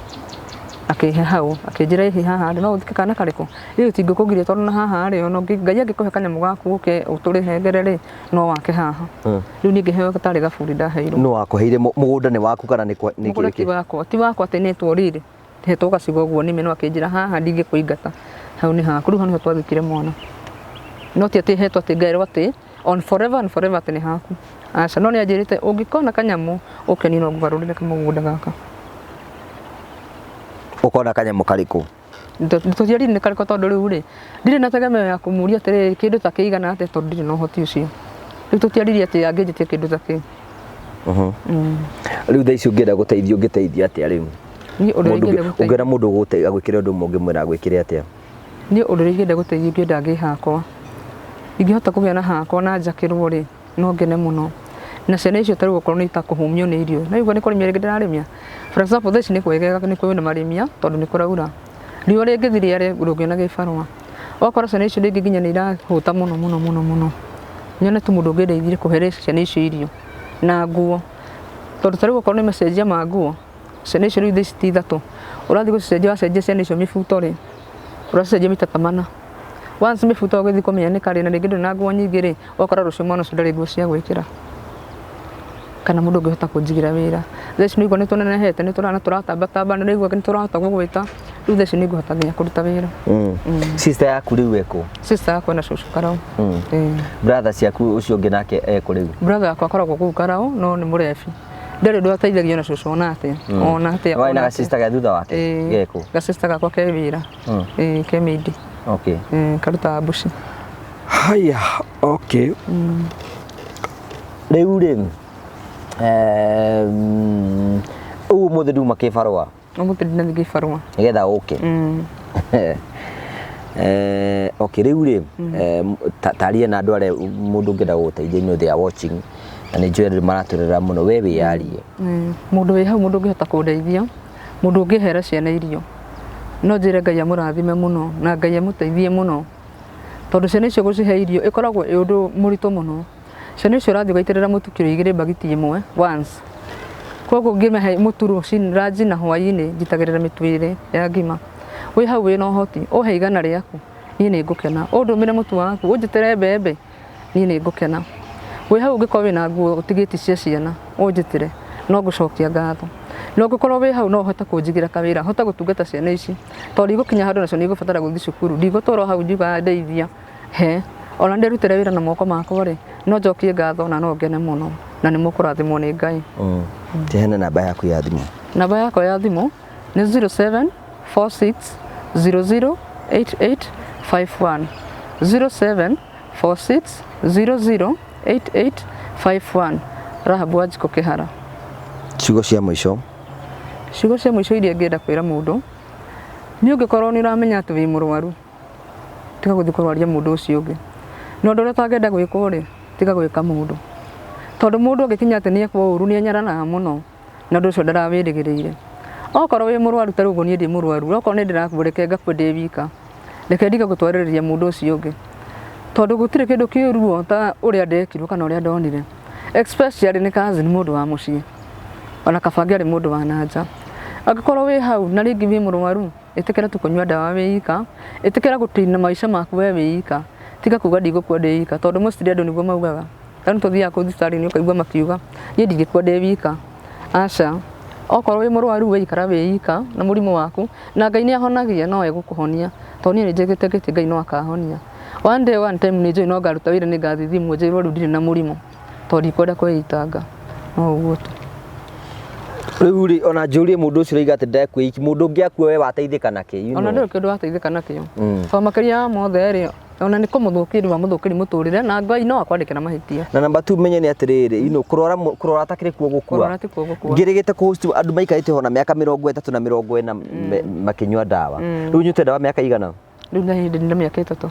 akĩhe hau akĩnjĩra ĩhĩ haha rĩ no ũthike kana karĩkũ rĩu tingĩkũgiria tondũ na haha rĩ ona Ngai angĩkũhe kanyamũ gaku ũke ũtũrĩhengere rĩ no wake haha. Rĩu niĩ ngĩheo gatarĩ gaburi ndaheirwo. Nũ wakũheire mũgũnda nĩ waku kana nĩ nĩ Mũgũnda kĩ? ti wakwa atĩ nĩtwo rĩrĩ hetwo gacigo ũguo nĩme no akĩnjĩra haha ndingĩkũingata hau nĩ haku. Rĩu hau nĩho twathikire mwana, no ti atĩ hetwo atĩ ngaĩrwo atĩ on forever and forever atĩ nĩ haku, aca. No nĩ anjĩrĩte ũngĩkona kanyamũ ũke niĩ no ngũgarũrĩre kamũgũnda gaka. Ũkona kanyamũ karĩkũ? Tũtiarire nĩ karĩkũ tondũ rĩu rĩ ndirĩ na tegemeo ya kũmũria atĩrĩrĩ kĩndũ ta kĩigana atĩa tondũ ndirĩ na ũhoti ũcio. Rĩu tũtiaririe atĩ angĩnjĩtia kĩndũ ta kĩu. Rĩu thaa ici ũngĩenda gũteithio ũngĩteithio atĩa rĩu? Niĩ ũndũ ũrĩa ingĩenda gũteithio, Ũngĩona mũndũ agwĩkĩre ũndũ ũmwe ũngĩmwĩra agwĩkĩre atĩa? Niĩ ũndũ ũrĩa ingĩenda gũteithio ingĩenda ngĩe hakwa. Ingĩhota kũgĩa na hakwa na njakĩrwo rĩ, no ngene mũno. Na ciana icio ta rĩu okorwo nĩ ta kũhũmio nĩ irio, no igua nĩ kũrĩmia rĩngĩ ndĩrarĩmia. For example thaa ici nĩ kwegega nĩ kwĩna marĩmia tondũ nĩ kũraura. Riũa rĩngĩthiĩ rĩare ndũngĩona gĩbarũa. Ũgakora ciana icio rĩngĩ nginya nĩ irahũta mũno mũno mũno mũno. Nyone tu mũndũ ũngĩndeithia kũhe ciana icio irio na nguo. Tondũ ta rĩu okorwo nĩ macenjia ma nguo, ciana icio rĩu thaa ici ti ithatũ, ũrathiĩ gũcicenjia wacenjia ciana icio mĩbuto rĩ, ũracenjia maita ta mana. Once mĩbuto ũgĩthiĩ kũmĩanĩka rĩ, na rĩngĩ ndũrĩ na nguo nyingĩ rĩ, ũgakora rũciũ mwana ũcio ndarĩ nguo cia gwĩkĩra. Kana mũndũ ũngĩhota kũnjigĩra wĩra. Thaa ici nĩũraigua nĩtũnenehete, nĩtũrana tũratambatamba, nĩũraigua nĩtũrahota gũgwĩta, rĩu thaa ici nĩngũhota nginya kũruta wĩra. Sister yaku rĩu ekũ? Sister yakwa ena cũcũ Karau. Brother ciaku ũcio ũngĩ nake ekũ rĩu? Brother yakwa akoragwo kũu Karau no nĩ mũrebi. Ndarĩ ũndũ ateithagio na cũcũ ona atĩa. Ona atĩa. Warĩ na ga sister ge thutha wake? Gekũ? Ga sister gakwa ke wĩra. Ĩĩ, ke mĩindi. Karutaga mbuci. Haya, okay. Rĩu rĩ, ũũ ũmũthĩ nduma kĩbarũa? Ũmũthĩ ndinathiĩ kĩbarũa. Nĩgetha ũke. Okay, rĩu rĩ, taria na andũ arĩa mũndũ ũngĩenda gũgũteithia, you know they are watching na nĩ njũĩ andũ maratũrera mũno, we wĩyarie. Mũndũ wĩ hau, mũndũ ũngĩhota kũndeithia, mũndũ ũngĩhera ciana irio, no njĩre Ngai amũrathime mũno na Ngai amũteithie mũno, tondũ ciana icio gũcihe irio ĩkoragwo ĩ ũndũ mũritũ mũno. Ciana icio ũrathiĩ ũgaitĩrĩra mũtu kiro 2 mbagiti ĩmwe once. Koguo ngĩmahe mũtu rũcinĩ, ranji na hwaĩ-inĩ njitagĩrĩra mĩtu 2 ya ngima. Wĩ hau wĩna ũhoti, ũhe 100 rĩaku, niĩ nĩ ngũkena. Ũndũmĩre mũtu waku, ũnjĩtĩre mbembe, niĩ nĩ ngũkena. Wĩ hau ũngĩkorwo wĩna nguo ũtigĩtie cia ciana, ũnjĩtĩre, no ngũcokia ngatho. Na ũngĩkorwo wĩ hau no ũhote kũnjigĩra kawĩra, hote gũtungata ciana ici, tondũ igũkinya handũ nacio nĩ igũbatara gũthiĩ cukuru. Ndigũtũra hau ngiugaga ndeithia, he. Ona ndĩrutĩre wĩra na moko makwa rĩ, no njokie ngatho na no ngene mũno, na nĩ mũkũrathimwo nĩ Ngai. Heana namba yaku ya thimũ. Namba yakwa ya thimũ nĩ 0746008851. 0746008851. Rahabu Wanjikũ Kĩhara. Ciugo cia mũico. Ciugo cia mũico iria ingĩenda kwĩra mũndũ, nĩ ũngĩkorwo nĩ ũramenya atĩ wĩ mũrwaru, tiga gũthiĩ kũrwaria mũndũ ũcio ũngĩ. Na ũndũ ũrĩa ũtangĩenda gwĩkwo rĩ, tiga gwĩka mũndũ. Tondũ mũndũ angĩkinya atĩ nĩ ekwo ũru nĩ anyararaga mũno, na ũndũ ũcio ndarawĩrĩgĩrĩire. Okorwo wĩ mũrwaru ta rĩu ũguo niĩ ndĩ mũrwaru, okorwo nĩ ndĩrakua reke ngakue ndĩ wika, reke ndige gũtwarĩrĩria mũndũ ũcio ũngĩ. Tondũ gũtirĩ kĩndũ kĩũru ta ũrĩa ndekirwo kana ũrĩa ndonire. Especially nĩ cousin mũndũ wa mũciĩ, ona kaba angĩarĩ mũndũ wa na nja. Angĩkorwo wĩ hau na rĩngĩ wĩ mũrwaru, ĩtĩkĩra tu kũnyua ndawa wĩ ika, ĩtĩkĩra gũtina maica maku we wĩ ika, tiga kuga ndigũkua ndĩ ika, tondũ mostly andũ nĩguo maugaga. Ta rĩu tũthiaga kũu thibitarĩ-inĩ ũkaigua makiuga niĩ ndingĩkua ndĩ wika. Aca, okorwo wĩ mũrwaru we ikara wĩ ika na mũrimũ waku, na Ngai nĩ ahonagia no egũkũhonia, tondũ niĩ nĩ njĩtĩkĩtie Ngai no akahonia. One day, one time, nĩ njũĩ no ngaruta wĩra, nĩ ngathiĩ thimũ njĩrwo rĩu ndirĩ na mũrimũ, tondũ ndikwenda kwĩitanga, no ũguo tu. Rĩu rĩ, ona njũrie, mũndũ ũcio ũraiga atĩ ndekwĩiki, mũndũ ũngĩ akua, we wateithĩka nakĩ, you Ona know? ndũrĩ kĩndũ wateithĩka nakĩo. Mm. Tondũ makĩria ya mothe rĩ, ona nĩ kũmũthũkĩria wamũthũkĩria mũtũrĩre, na Ngai no akwandĩkĩra mahĩtia. Na namba tu menye nĩ atĩrĩrĩ, kũrwara kũrwara takĩrĩ kuo gũkua. Kũrwara ti kuo gũkua. Ngĩrĩgĩte kũhost andũ maikarĩte ho na mĩaka 30 na 40 makĩnyua ndawa. Rĩu ũnyuĩte ndawa mĩaka igana? Rĩu na hĩndĩ nĩ mĩaka 3.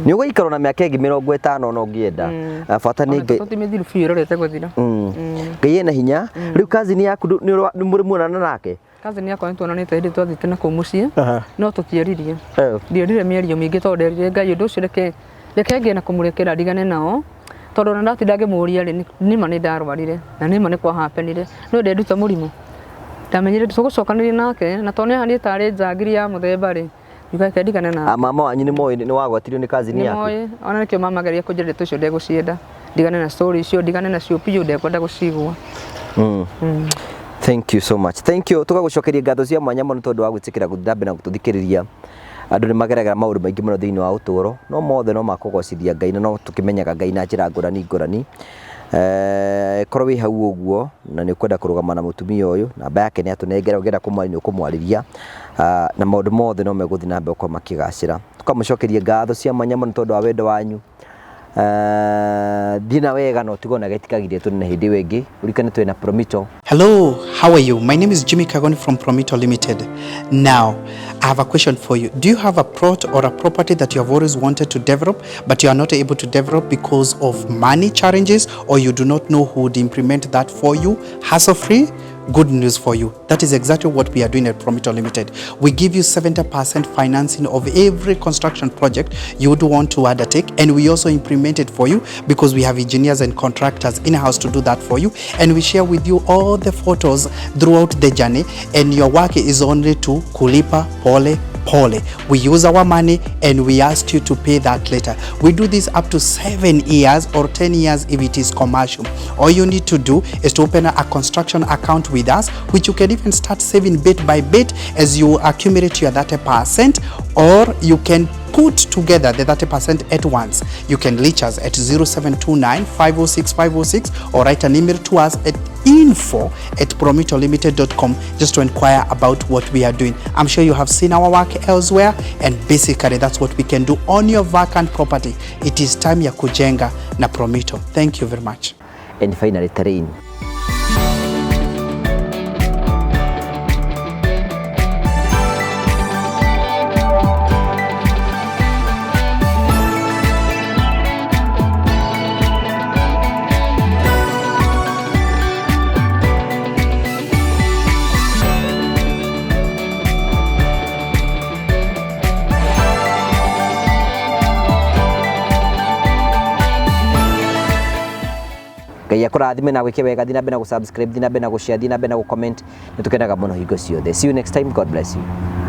Nĩ ũgũikara na mĩaka ĩngĩ 50 ona ũngĩenda. Ah, bata nĩ Ona Ngai. 3 ti mĩthiru biũ, ĩrorete gũthira. Ngai ena hinya. Rĩu cousin yaku nĩ mũrĩ muonana nake? Cousin yakwa nĩ tuonanĩte hĩndĩ twathiĩte na kũu mũciĩ, no tũtieririe. Eh. Ndierire mĩario mĩingĩ tondũ nderire Ngai ũndũ ũcio reke ngĩe na kũmũrekera ndigane nao, tondũ ona ndatinda ngĩmũria rĩ, nĩma nĩ ndarwarire na nĩma nĩ kwahapenire, no ndenduta mũrimũ ndamenyire tũgũcokanĩria nake, na tondũ nĩ ahanire tarĩ njangiri ya mũthemba rĩ, ngiuga reke ndigane nake. Ah, mama wanyu nĩ moĩ nĩ wagwatirio nĩ cousin Nĩ yaku? moĩ, ona nĩkĩo mama ageria kũnjĩra ndeto icio ndegũcienda, ndigane na story icio, ndigane nacio biũ, ndekwenda gũcigua. Thank you so much. Thank you. Tũgagũcokeria ngatho cia mwanya mũno tondũ wa gwĩtĩkĩra gũthiĩ na mbere na gũtũthikĩrĩria. Andũ nĩ mageragĩra maũndũ maingĩ mũno thĩinĩ wa ũtũũro, no mothe no makũgocithia Ngai, na no tũkĩmenyaga Ngai na njĩra ngũrani ngũrani. Eh, korwo wĩ hau ũguo na nĩ ũkwenda kũrũgama na mũtumia ũyũ, namba yake nĩ atũnengera, ũngĩenda kũmwarĩria nĩ ũkũmwarĩria. Ah, na maũndũ mothe no megũthiĩ na mbere gũkorwo makĩgacĩra. Tũkamũcokeria ngatho cia mwanya mũno tondũ wa wendo wanyu. Eh, thiĩ na wega na ũtigwo na gĩtikagire tũnene hĩndĩ ĩyo ĩngĩ. Ũririkane twĩ na Promito. Hello, how are you? My name is Jimmy Kagoni from Promito Limited. Now, I have a question for you. Do you have a plot or a property that you have always wanted to develop, but you are not able to develop because of money challenges, or you do not know who would implement that for you hassle free? Good news for you. That is exactly what we are doing at Promito Limited. We give you 70% financing of every construction project you would want to undertake, and we also implement it for you because we have engineers and contractors in-house to do that for you, and we share with you all the photos throughout the journey, and your work is only to kulipa pole pole. We use our money and we ask you to pay that later. We do this up to 7 years or 10 years if it is commercial. All you need to do is to open a construction account with us, which you can even start saving bit by bit as you accumulate your 30%, or you can put together the 30% at once. You can reach us at 0729 506 506 or write an email to us at info@promitolimited.com just to inquire about what we are doing. I'm sure you have seen our work elsewhere, and basically that's what we can do on your vacant property. It is time ya kujenga na Promito. Thank you very much. And finally, terrain. Ngai akũrathime na gwĩke wega. Thiĩ na mbere na gũ-subscribe, thiĩ na mbere na gũ-share, thiĩ na mbere na gũ-comment, nĩ tũkenaga mũno hingo ciothe. See you next time. God bless you.